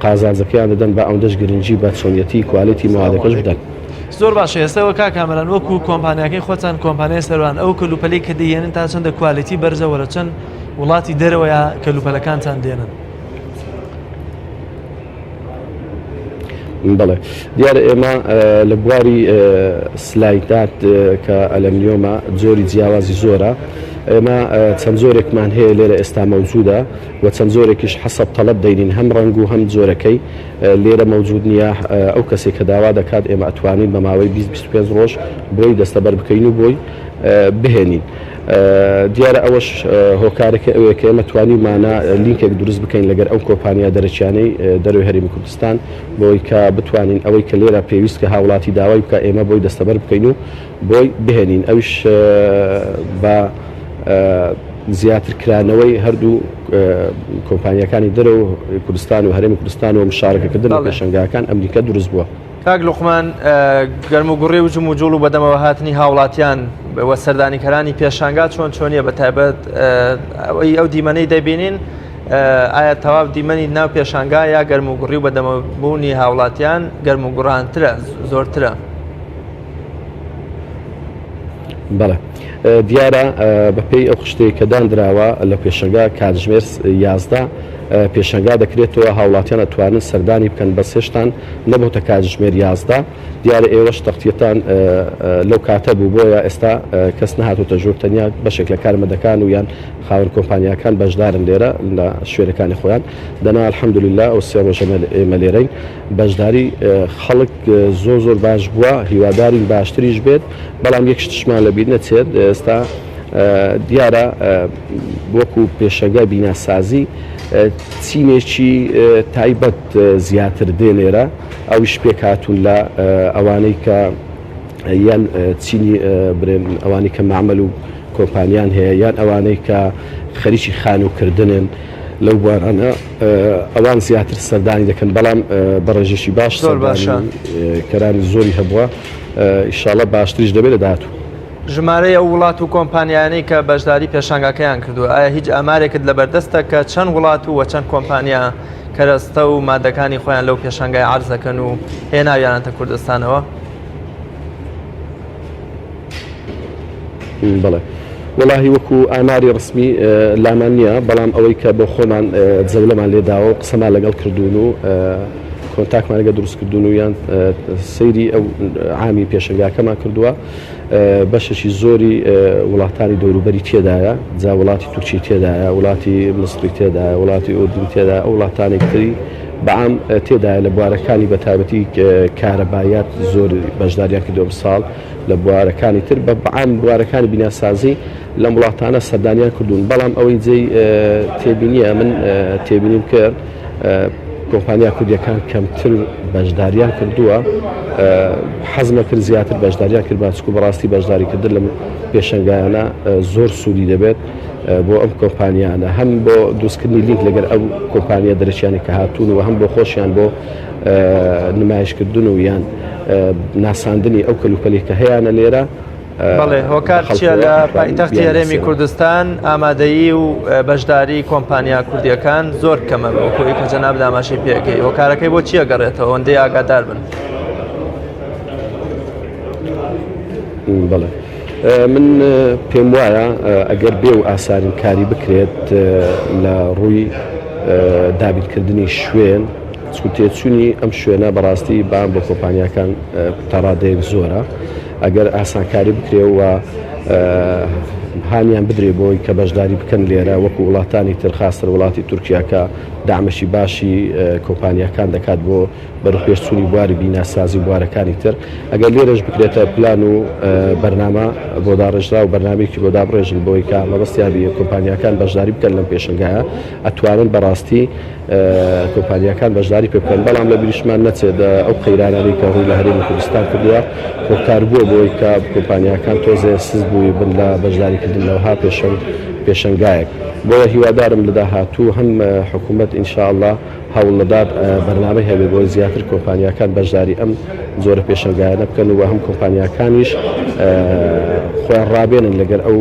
قازانجەکەیان دەدەن بە ئەوەندەش گرنگی بە چۆنیەتی کوالێتی موادەکەش بدەن. زۆر باشە ئێستا کاک کامەران وەکو کۆمپانیاکەی خۆتان کۆمپانیای سەروان ئەو کەلوپەلەی کە دەیێنن تا چەندە quality بەرزە وە لە چەند وڵاتی دەرەوەیە کەلوپەلەکانتان دێنن؟ بەڵێ دیارە ئێمە لە بواری سلایدات کە ئەلەمنیۆمە جۆری جیاوازی زۆرە ئێمە چەند جۆرێکمان هەیە لێرە ئێستا مەوجودە و چەند جۆرێکیش حەسەب تەڵەب دەینین هەم ڕەنگ و هەم جۆرەکەی لێرە مەوجود نییە ئەو کەسێک کە داوا دەکات ئێمە ئەتوانین بە ماوەی 20 25 ڕۆژ بۆی دەستەبەر بکەین و بۆی بهێنین. دیارە ئەوەش هۆکارەکە ئەوەیە کە ئێمە توانیومانە لینکێک دروست بکەین لەگەر ئەو کۆمپانیا دەرەکیانەی دەرەوەی هەرێمی کوردستان بۆی کە بتوانین ئەوەی کە لێرە پێویست کە هاوڵاتی داوای بکە ئێمە بۆی دەستەبەر بکەین و بۆی بهێنین ئەویش بە زیاتر کرانەوەی هەردوو کۆمپانیەکانی دەرەوە کوردستان و هەرێمی کوردستان و مشارەکەکردن لە پێشەنگاکان ئەمریکا دروست بووە. کاک لوقمان گەرموگوڕی و جموجوڵ و بەدەمەوە هاتنی هاوڵاتیان و سەردانیکەرانی پێشانگا چۆن چۆنیە بە تایبەت ئەوەی ئەو دیمەنەی دەبینین ئایا تەواو دیمەنی ناو پێشانگا یا گەرموگوڕی و بەدەمەبوونی هاوڵاتیان گەرموگوڕانترە زۆرترە؟ بەڵێ دیارە بەپێی ئەو خشتەیە کە دانراوە لە پێشەنگا کاتژمێر 11 پێشەنگا دەکرێتەوە هاوڵاتیان ئەتوانن سەردانی بکەن بەس هێشتان نەبۆتە کاتژمێر 11 دیارە ئێوەش تەختیەتان لەو کاتە بوو بۆیە ئێستا کەس نەهاتۆتە ژوور تەنیا بەشێک لە کارمەندەکان و یان خاوەن کۆمپانیاکان بەشدارن لێرە لە شوێنەکانی خۆیان دەنا الحمدلله ئەو سێ ڕۆژە ئێمە لێرەین بەشداری خەڵک زۆر زۆر باش بووە هیوادارین باشتریش بێت بەڵام یەک شتشمان لەبیر نەچێت ئێستا دیارە وەکو پێشەنگای بیناسازی چینێکی تایبەت زیاتر دێ لێرە ئەویش پێکهاتوون لە ئەوانەی کە یان چینی برێن ئەوانەی کە مەعمەل و کۆمپانیان هەیە یان ئەوانەی کە خەریکی خانووکردنن لەو بوارانە ئەوان زیاتر سەردانی دەکەن بەڵام بە ڕێژەکی باش زۆر باشە کەرانی زۆری هەبووە ئیشاڵە باشتریش دەبێت لە داهاتوو. ژمارەی ئەو وڵات و کۆمپانیایانەی کە بەشداری پێشانگاکەیان کردووە ئایا هیچ ئامارێکت لەبەردەستە کە چەند وڵات و چەند کۆمپانیا کەرەستە و مادەکانی خۆیان لەو پێشانگای عەرز دەکەن و هێناویانەتە کوردستانەوە؟ بەڵێ وەڵاهی وەکو ئاماری ڕسمی لامان نییە بەڵام ئەوەی کە بۆ خۆمان جەولەمان لێداوە و قسەمان لەگەڵ کردوون و کۆنتاکمان لەگە دروست کردوون و یان سەیری ئەو عامی پێشنگاکەمان کردووە بەشێکی زۆری وڵاتانی دەوروبەری تێدایە جا وڵاتی تورکی تێدایە وڵاتی مسری تێدایە وڵاتی ئوردن تێدایە ئەو وڵاتانێک تری بەعام تێدایە لە بوارەکانی بە تایبەتی کارەبایات زۆر بەشداریان کردووە ئەمساڵ لە بوارەکانی تر بە بەعام بوارەکانی بیناسازی لەم وڵاتانە سەردانیان کردوون بەڵام ئەوەی جێی تێبینیە من تێبینیم کرد کۆمپانیا کوردیەکان کەمتر بەشداریان کردووە حەزمە کرد زیاتر بەشداریان کرد باچکو بەڕاستی بەشداریکردن لەم پێشەنگایانە زۆر سوودی دەبێت بۆ ئەم کۆمپانیانە هەم بۆ دروستکردنی لینک لەگەر ئەو کۆمپانیا دەرەکیانەی کە هاتوون و هەم بۆ خۆشیان بۆ نمایشکردن و یان ناساندنی ئەو کەلوپەلی کە هەیانە لێرە. بەڵێ هۆکار چییە لە پایتەختی هەرێمی کوردستان ئامادەیی و بەشداری کۆمپانیا کوردیەکان زۆر کەمە وەکوی کە جەناب داماشی پێەکەی هۆکارەکەی بۆ چییە گەڕێتەوە ئەوەندەی ئاگادار بن؟ بەڵێ. من پێم وایە ئەگەر بێ و ئاسارین کاری بکرێت لە ڕووی دابینکردنی شوێن چونکە تێچوونی ئەم شوێنە بەڕاستی بام بۆ کۆمپانیاکان تاڕادەیەک زۆرە ئەگەر ئاسانکاری بکرێ و هانیان بدرێ بۆی کە بەشداری بکەن لێرە وەکو وڵاتانی تر خاستر وڵاتی تورکیا کە دامەشی باشی کۆمپانیاکان دەکات بۆ بەرەوپێشچوونی بواری بیناسازی و بوارەکانی تر، ئەگەر لێرەش بکرێتە پلان و بەرنامە بۆ داڕێژراو بەرنامەیەکی بۆ دابڕێژن بۆی کە مەبەستیان بێ کۆمپانیاکان بەشداری بکەن لەم پێشەنگایە ئەتوانن بەڕاستی کۆمپانیاکان بەشداری پێ بکەن بەڵام لە بیریشمان نەچێت ئەو قەیرانانەی کە ڕووی لە هەرێمی کوردستان کردووە هۆکار بووە بۆی کە کۆمپانیاکان تۆزێ سست بووی بن لە بەشداریکردن لەوها پێشەنگ پێشەنگایەک بۆیە هیوادارم لە داهاتوو هەم حکوومەت ئینشاءاللە هەوڵدەدات بەرنامەی هەبێت بۆ زیاتر کۆمپانیاکان بەشداری ئەم جۆرە پێشەنگایانە بکەن و هەم کۆمپانیاکانیش خۆیان ڕابێنن لەگەر ئەو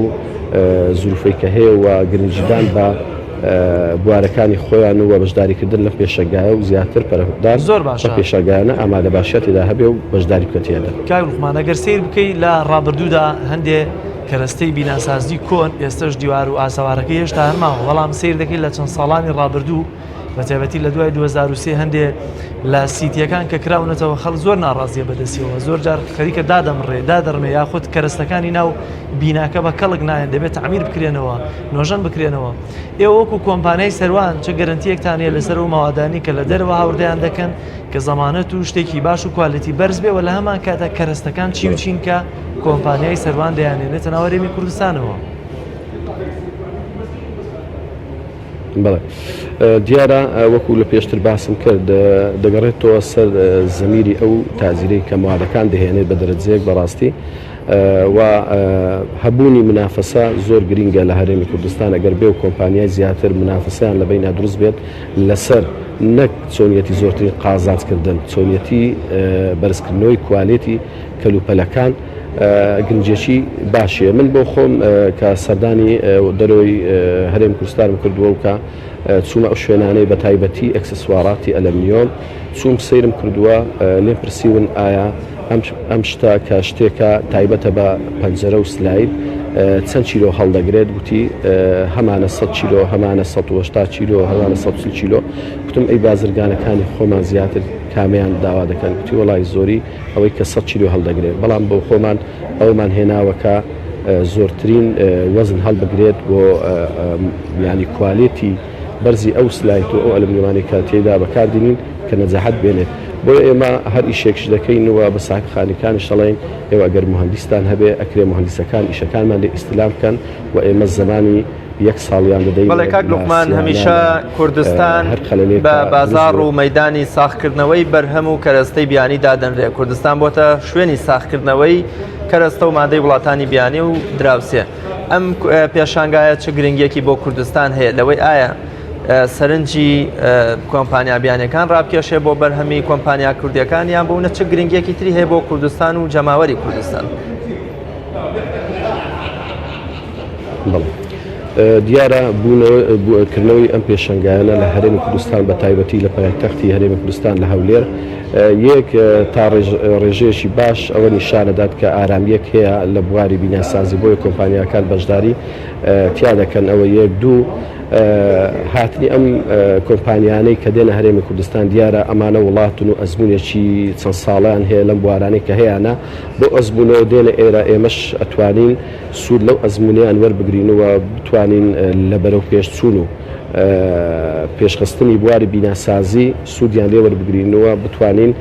زروفەی کە هەیە و گرنگیدان بە بوارەکانی خۆیان و بەشداریکردن لەم پێشەنگایە و زیاتر پەرەدان زۆر باشە بە پێشەنگایانە ئامادەباشیان تێدا هەبێ و بەشداری بکەن تێیاندا. کاک لوقمان ئەگەر سەیر بکەی لە ڕابردوودا هەندێ کەرەستەی بیناسازی کۆن ئێستەش دیوار و ئاسەوارەکەی هێشتا هەر ماوە بەڵام سەیر دەکەی لە چەند ساڵانی ڕابردوو بە تایبەتی لە دوای 2003 هەندێ لە سیتیەکان کە کراونەتەوە خەڵک زۆر ناڕازیە بەدەستیەوە زۆر جار خەریکە دادەمڕێ دادەڕمێ یاخود کەرەستەکانی ناو بیناکە بە کەڵک نایەن دەبێت تەعمیر بکرێنەوە نۆژەن بکرێنەوە ئێوە وەکو کۆمپانیای سەروان چ گەرەنتیەکتان هەیە لەسەر ئەو مەوادانی کە لە دەرەوە هاوردەیان دەکەن کە زەمانەت و شتێکی باش و کوالێتی بەرز بێ و لە هەمان کاتدا کەرەستەکان چی و چین کە کۆمپانیای سەروان دەیانێنێتە ناو هەرێمی کوردستانەوە؟ بەڵێ دیارە وەکو لە پێشتر باسم کرد دەگەڕێتەوە سەر زەمیری ئەو تاجیرەی کە موادەکان دەهێنێت بە دەرەجەیەک بەڕاستی و هەبوونی منافەسە زۆر گرینگە لە هەرێمی کوردستان ئەگەر بێ و کۆمپانیای زیاتر منافەسەیان لە بەینا دروست بێت لەسەر نەک چۆنیەتی زۆرترین قازانج کردن چۆنیەتی بەرزکردنەوەی کوالێتی کەلوپەلەکان گرنگێکی باشیە من بۆ خۆم کە سەردانی دەرەوەی هەرێم کوردستانم کردووە و کە چوومە ئەو شوێنانەی بە تایبەتی ئەکسسواراتی ئەلەمنیۆم چووم سەیرم کردووە لێم پرسیون ئایا ئەم شتە کە شتێکە تایبەتە بە پەنجەرە و سلاید چەند کیلۆ هەڵدەگرێت گوتی هەمانە 100 کیلۆ هەمانە 180 کیلۆ هەمانە 140 کیلۆ گوتم ئەی بازرگانەکانی خۆمان زیاتر کامیان داوا دەکەن گوتی وەڵی زۆری ئەوەی کە 100 کیلۆ هەڵدەگرێت بەڵام بۆ خۆمان ئەومان هێناوە کە زۆرترین وەزن هەڵبگرێت بۆ ینی کوالێتی بەرزی ئەو سلایت و ئەو ئەلمنیۆمانەی کە تێیدا بەکاردینین کە نەجاحەت بێنێت بۆیە ئێمە هەر ئیشێکش دەکەین و بە ساحب خانیکانیش دەڵێین ئێوە ئەگەر موهەندیستان هەبێ ئەکرێ موهەندیسەکان ئیشەکانمان لێ ئیستلام بکەن و ئێمە زەمانی یەک ساڵیان دەدەین بەڵێ کاک لە لوقمان سیانە هەمیشە لە کوردستان هەر خەلەلێک بە کە دروست بازاڕ بێت. و مەیدانی ساغکردنەوەی بەرهەم و کەرەستەی بیانی دادەنرێ کوردستان بۆتە شوێنی ساغکردنەوەی کەرەستە و مادەی وڵاتانی بیانی و دراوسێ ئەم پێشانگایە چ گرنگیەکی بۆ کوردستان هەیە لەوەی ئایا سەرنجی کۆمپانیا بیانەکان ڕابکێشێ بۆ بەرهەمی کۆمپانیا کوردیەکان یان بوونە چ گرنگیەکی تری هەیە بۆ کوردستان و جەماوەری کوردستان؟ بەڵێ دیارە بوونەوە کردنەوەی ئەم پێشەنگایانە لە هەرێمی کوردستان بە تایبەتی لە پایتەختی هەرێمی کوردستان لە هەولێر یەک تا ڕێژەیەکی باش ئەوە نیشانەدات کە ئارامییەک هەیە لە بواری بیناسازی بۆیە کۆمپانیاکان بەشداری تیا دەکەن ئەوە یەک دوو هاتنی ئەم کۆمپانیانەی کە دێنە هەرێمی کوردستان دیارە ئەمانە وڵاتن و ئەزمونێکی چەند ساڵیان هەیە لەم بوارانەی کە هەیانە بۆ ئەزمونەوە دێنە ئێرە ئێمەش ئەتوانین سوود لەو ئەزمونیان وەربگرین و بتوانین لە بەرەو پێشچوون و پێشخستنی بواری بیناسازی سوودیان لێ وەربگرین و بتوانین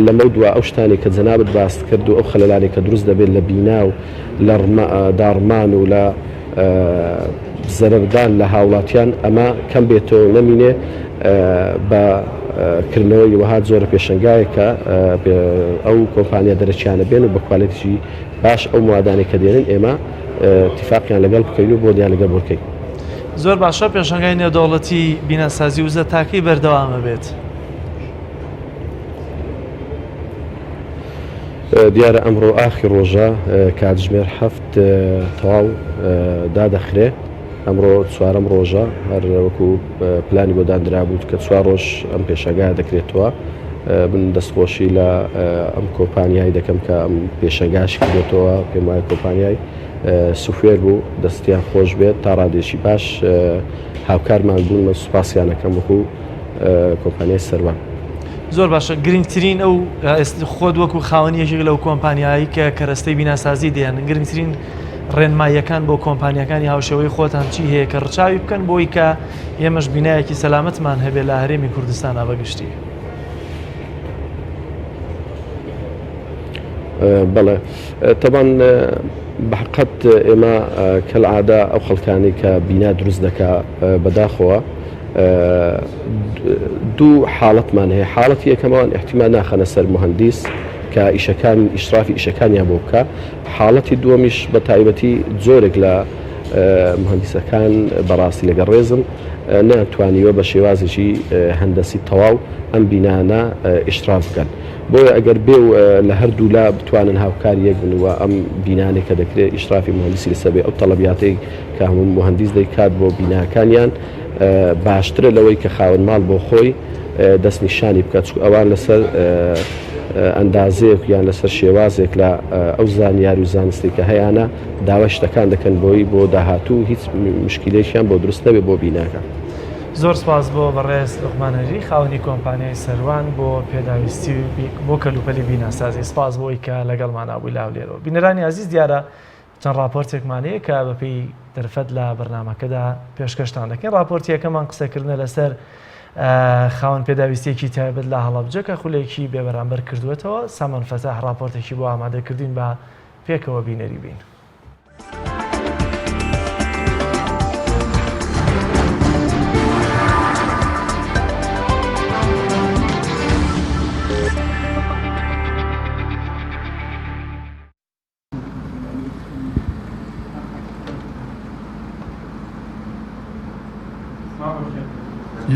لەمەودوا ئەو شتانەی کە جەنابت باست کرد و ئەو خەلەلانەی کە دروست دەبێت لە بینا و لە داڕمان و لە زەرەردان لە هاوڵاتیان ئەمە کەم بێتەوە و نەمینێ بە کردنەوەی وەها جۆرە پێشەنگایەک کە ئەو کۆمپانیا دەرەکیانە بێن و بە کوالێتیی باش ئەو موادانەی کە دێنن ئێمە تیفاقیان لەگەڵ بکەین و بۆنیان لەگەڵ بکەین. زۆر باشە پێشانگای نێودەوڵەتی بیناسازی وزە تاکەی بەردەوام ئەبێت؟ دیارە ئەمڕۆ ئاخی ڕۆژە کاتژمێر هەفت تەواو دادەخرێ ئەمڕۆ چوارەم ڕۆژە هەر وەکو پلانی بۆ دانرابوو کە چوار ڕۆژ ئەم پێشەگا دەکرێتەوە من دەستخۆشی لە ئەم کۆمپانیای دەکەم کە ئەم پێشەنگاش کردێتەوە پێم وایە کۆمپانیای سوفێر بوو دەستیان خۆش بێت تا ڕادێکی باش هاوکارمان بوون من سوپاسیانەکەم وەکو کۆمپانیای سەروان. زۆر باشە گرنگترین ئەو خۆت وەکو خاوەنی یەکێک لەو کۆمپانیایی کە کەرەستەی بیناسازی دێن گرنگترین ڕێنماییەکان بۆ کۆمپانیەکانی هاوشێوەی خۆتان چی هەیە کە ڕچاوی بکەن بۆی کە ئێمەش بینایەکی سەلامەتمان هەبێت لە هەرێمی کوردستان بەگشتی بەڵێ تەبان بەحقەت ئێمە کەلعادە ئەو خەڵکانی کە بینا دروست دەکا بەداخەوە دوو حاڵەتمان هەیە حاڵەتی یەکەمەوان احتیما ناخەنە سەر مهندیس کە ئیشەکان ئیشرافی ئیشەکانیان بۆ بکە حاڵەتی دووەمیش بە تایبەتی جۆرێک لە مهندیسەکان بەڕاستی لەگەڵ ڕێزم نەیانتوانیوە بە شێوازێکی هەندەسی تەواو ئەم بینانە ئیشراف بکەن. بۆیە ئەگەر بێ و لە هەردوولا بتوانن هاوکاری یەک بن و ئەم بینانەی کە دەکرێت ئیشرافی موهەندیسی لەسەر بێ ئەو تەڵەبیاتەی کە هەموو موهەندیس دەیکات بۆ بیناکانیان. باشترە لەوەی کە خاوەن ماڵ بۆ خۆی دەستنیشانی بکات چونکە ئەوان لەسەر ئەندازەیەک یان لەسەر شێوازێک لە ئەو زانیاری و زانستی کە هەیانە داوای شتەکان دەکەن بۆی بۆ داهاتوو هیچ مشکلێکیان بۆ دروست نەبێ بۆ بیناکە. زۆر سپاس بۆ بەڕێز لوقمان هەری خاوەنی کۆمپانیای سەروان بۆ پێداویستی بۆ کەلوپەلی بیناسازی سپاس بۆی کە لەگەڵمانا بووی لە هەولێرەوە بینەرانی ئازیز دیارە چەند ڕاپۆرتێکمان هەیە کە بەپێی دەرفەت لە بەرنامەکەدا پێشکەشتان دەکەین ڕاپۆرتی یەکەمان قسەکردنە لەسەر خاوەن پێداویستیەکی تایبەت لە هەڵەبجە کە خولێکی بێبەرامبەر کردووەتەوە سامان فەتاح ڕاپۆرتێکی بۆ ئامادەکردین بە پێکەوە بینەری بین.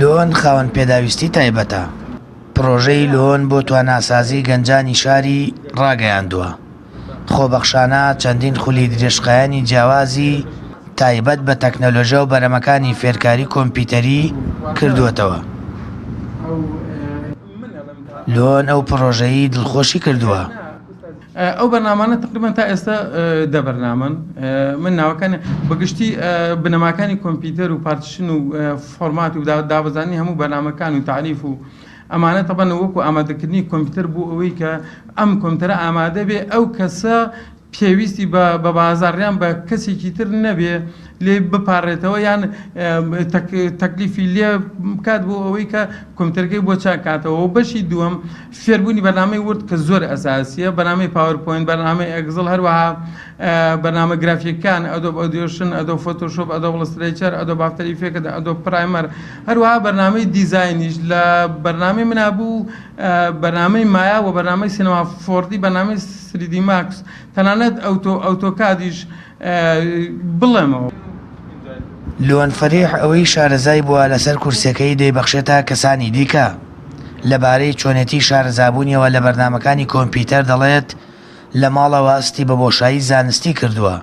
لۆن خاوەن پێداویستی تایبەتە، پڕۆژەی لۆن بۆ تواناسازی گەنجانی شاری ڕاگەیاندووە، خۆبەخشانە چەندین خولی درێژخایەنی جیاوازی تایبەت بە تەکنەلۆژیا و بەرەمەکانی فێرکاری کۆمپیوتەری کردووەتەوە. لۆن ئەو پڕۆژەی دڵخۆشی کردووە. ئەو بەرنامانە تقریبا تا ئێستا دە بەرنامەن من ناوەکانی بەگشتی بنەماکانی کۆمپیوتەر و partition و format و دابەزانی هەموو بەرنامەکان و تعریف و ئەمانە تەبەن وەکو ئامادەکردنی کۆمپیوتەر بۆ ئەوەی کە ئەم کۆمپیوتەرە ئامادە بێ ئەو کەسە پێویستی بە بازاڕیان بە کەسێکی تر نەبێ لێ بپارێتەوە یان تەکلیفی لێ بکات بۆ ئەوەی کە کۆمپیوتەرەکەی بۆ چاک کاتەوە و بەشی دووەم فێربوونی بەرنامەی Word کە زۆر ئەساسیە بەرنامەی PowerPoint بەرنامەی Excel هەروەها بەرنامە گرافیکەکان Adobe Audition Adobe Photoshop Adobe Illustrator Adobe After Effect Adobe Premiere هەروەها بەرنامەی دیزاینیش لە بەرنامەی منا بوو بەرنامەی مایا و بەرنامەی Cinema 4D بەرنامەی 3D Max تەنانەت ئەوتۆ AutoCAD یش بڵێمەوە. لۆن فەریح ئەوەی شارەزای بووە لەسەر کورسیەکەی دەیبەخشێتە کەسانی دیکە. لەبارەی چۆنێتی شارەزابوونیەوە لە بەرنامەکانی کۆمپیوتەر دەڵێت، لە ماڵەوە هەستی بە بۆشایی زانستی کردووە،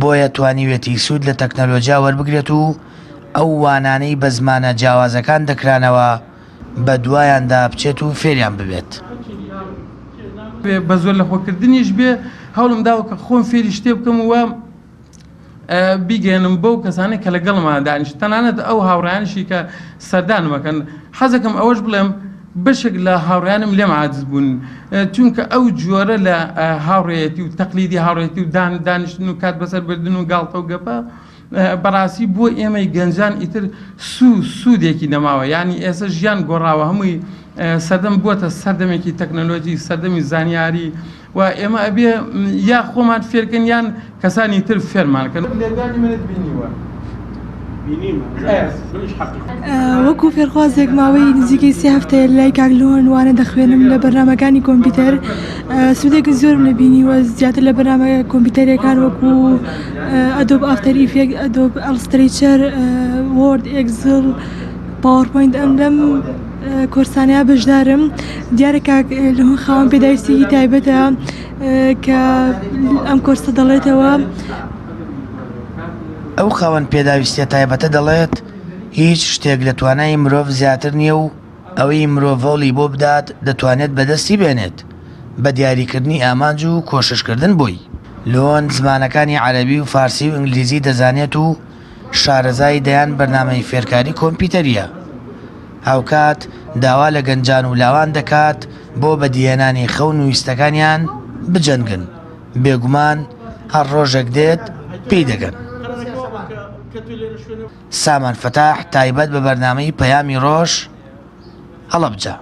بۆیە توانیویەتی سوود لە تەکنەلۆجیا وەربگرێت و ئەو وانانەی بە زمانە جیاوازەکان دەکرانەوە بە دوایاندا بچێت و فێریان ببێت. بە زۆر لەخۆکردنیش بێ هەوڵم داوە کە خۆم فێری شتێ بکەم و بیگەیەنم بەو کەسانەی کە لەگەڵما دانیشت تەنانەت ئەو هاوڕیانشی کە سەردانمەکەن حەزەکەم ئەوەش بڵێم بەشێک لە هاوڕیانم لێم عاجز بوون چونکە ئەو جۆرە لە هاوڕێیەتی و تەقلیدی هاوڕێتی و دان دانیشتن و کات بەسەر بردن و گاڵتە و گەپە بەڕاستی بۆ ئێمەی گەنجان ئیتر سوو سوودێکی نەماوە یعنی ئێستا ژیان گۆڕاوە هەمووی سەردەم بووەتە سەردەمێکی تەکنەلۆجی سەردەمی زانیاری و ئێمە ئەبێ یا خۆمان فێرکەن یان کەسانی تر فێرمان کەن. لێدانی منت بینیوە؟ وەکو فێرخوازێک ماوەی نزیکەی سێ هەفتەیە لای کاک لۆن وانە دەخوێنم لە بەرنامەکانی کۆمپیوتەر سوودێکی زۆرم لێ بینیوە زیاتر لە بەرنامە کۆمپیوتەرەکان وەکو Adobe After Effect Adobe Illustrator Word Excel PowerPoint ئەم لەم کۆرسانەیا بەشدارم دیارە کاک لهون خاوەن پێداویستیی تایبەتە کە ئەم کۆرسە دەڵێتەوە. ئەو خاوەن پێداویستیە تایبەتە دەڵێت، هیچ شتێک لە توانای مرۆڤ زیاتر نییە و ئەوەی مرۆڤ هەوڵی بۆ بدات دەتوانێت بەدەستی بێنێت بە دیاریکردنی ئامانج و کۆششکردن بۆی. لۆن زمانەکانی عەرەبی و فارسی و ئینگلیزی دەزانێت و شارەزای دەیان بەرنامەی فێرکاری کۆمپیوتەرییە. هاوکات داوا لە گەنجان و لاوان دەکات بۆ بەدیهێنانی خەون و ویستەکانیان بجەنگن، بێگومان هەر ڕۆژێک دێت پێی دەگەن. سامان فەتاح، تایبەت بە بەرنامەی پەیامی ڕۆژ، هەڵەبجە.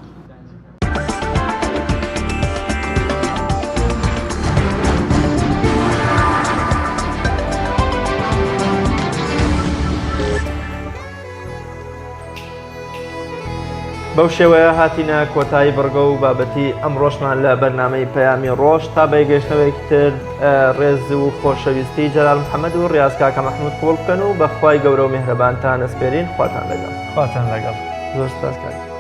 بەو شێوەیە هاتینە کۆتایی بڕگە و بابەتی ئەمڕۆشمان لە بەرنامەی پەیامی ڕۆژ تا بەیگەشتنەوەیەکی تر ڕێز و خۆشەویستی جەلال محەممەد و ڕاز کاکە مححمود قوڵ بکەن و بەخوای گەورە و میهرەبانتان ئەسپێرین خواتان لەگەڵ خواتان لەگەڵ زۆر سپاس کاک.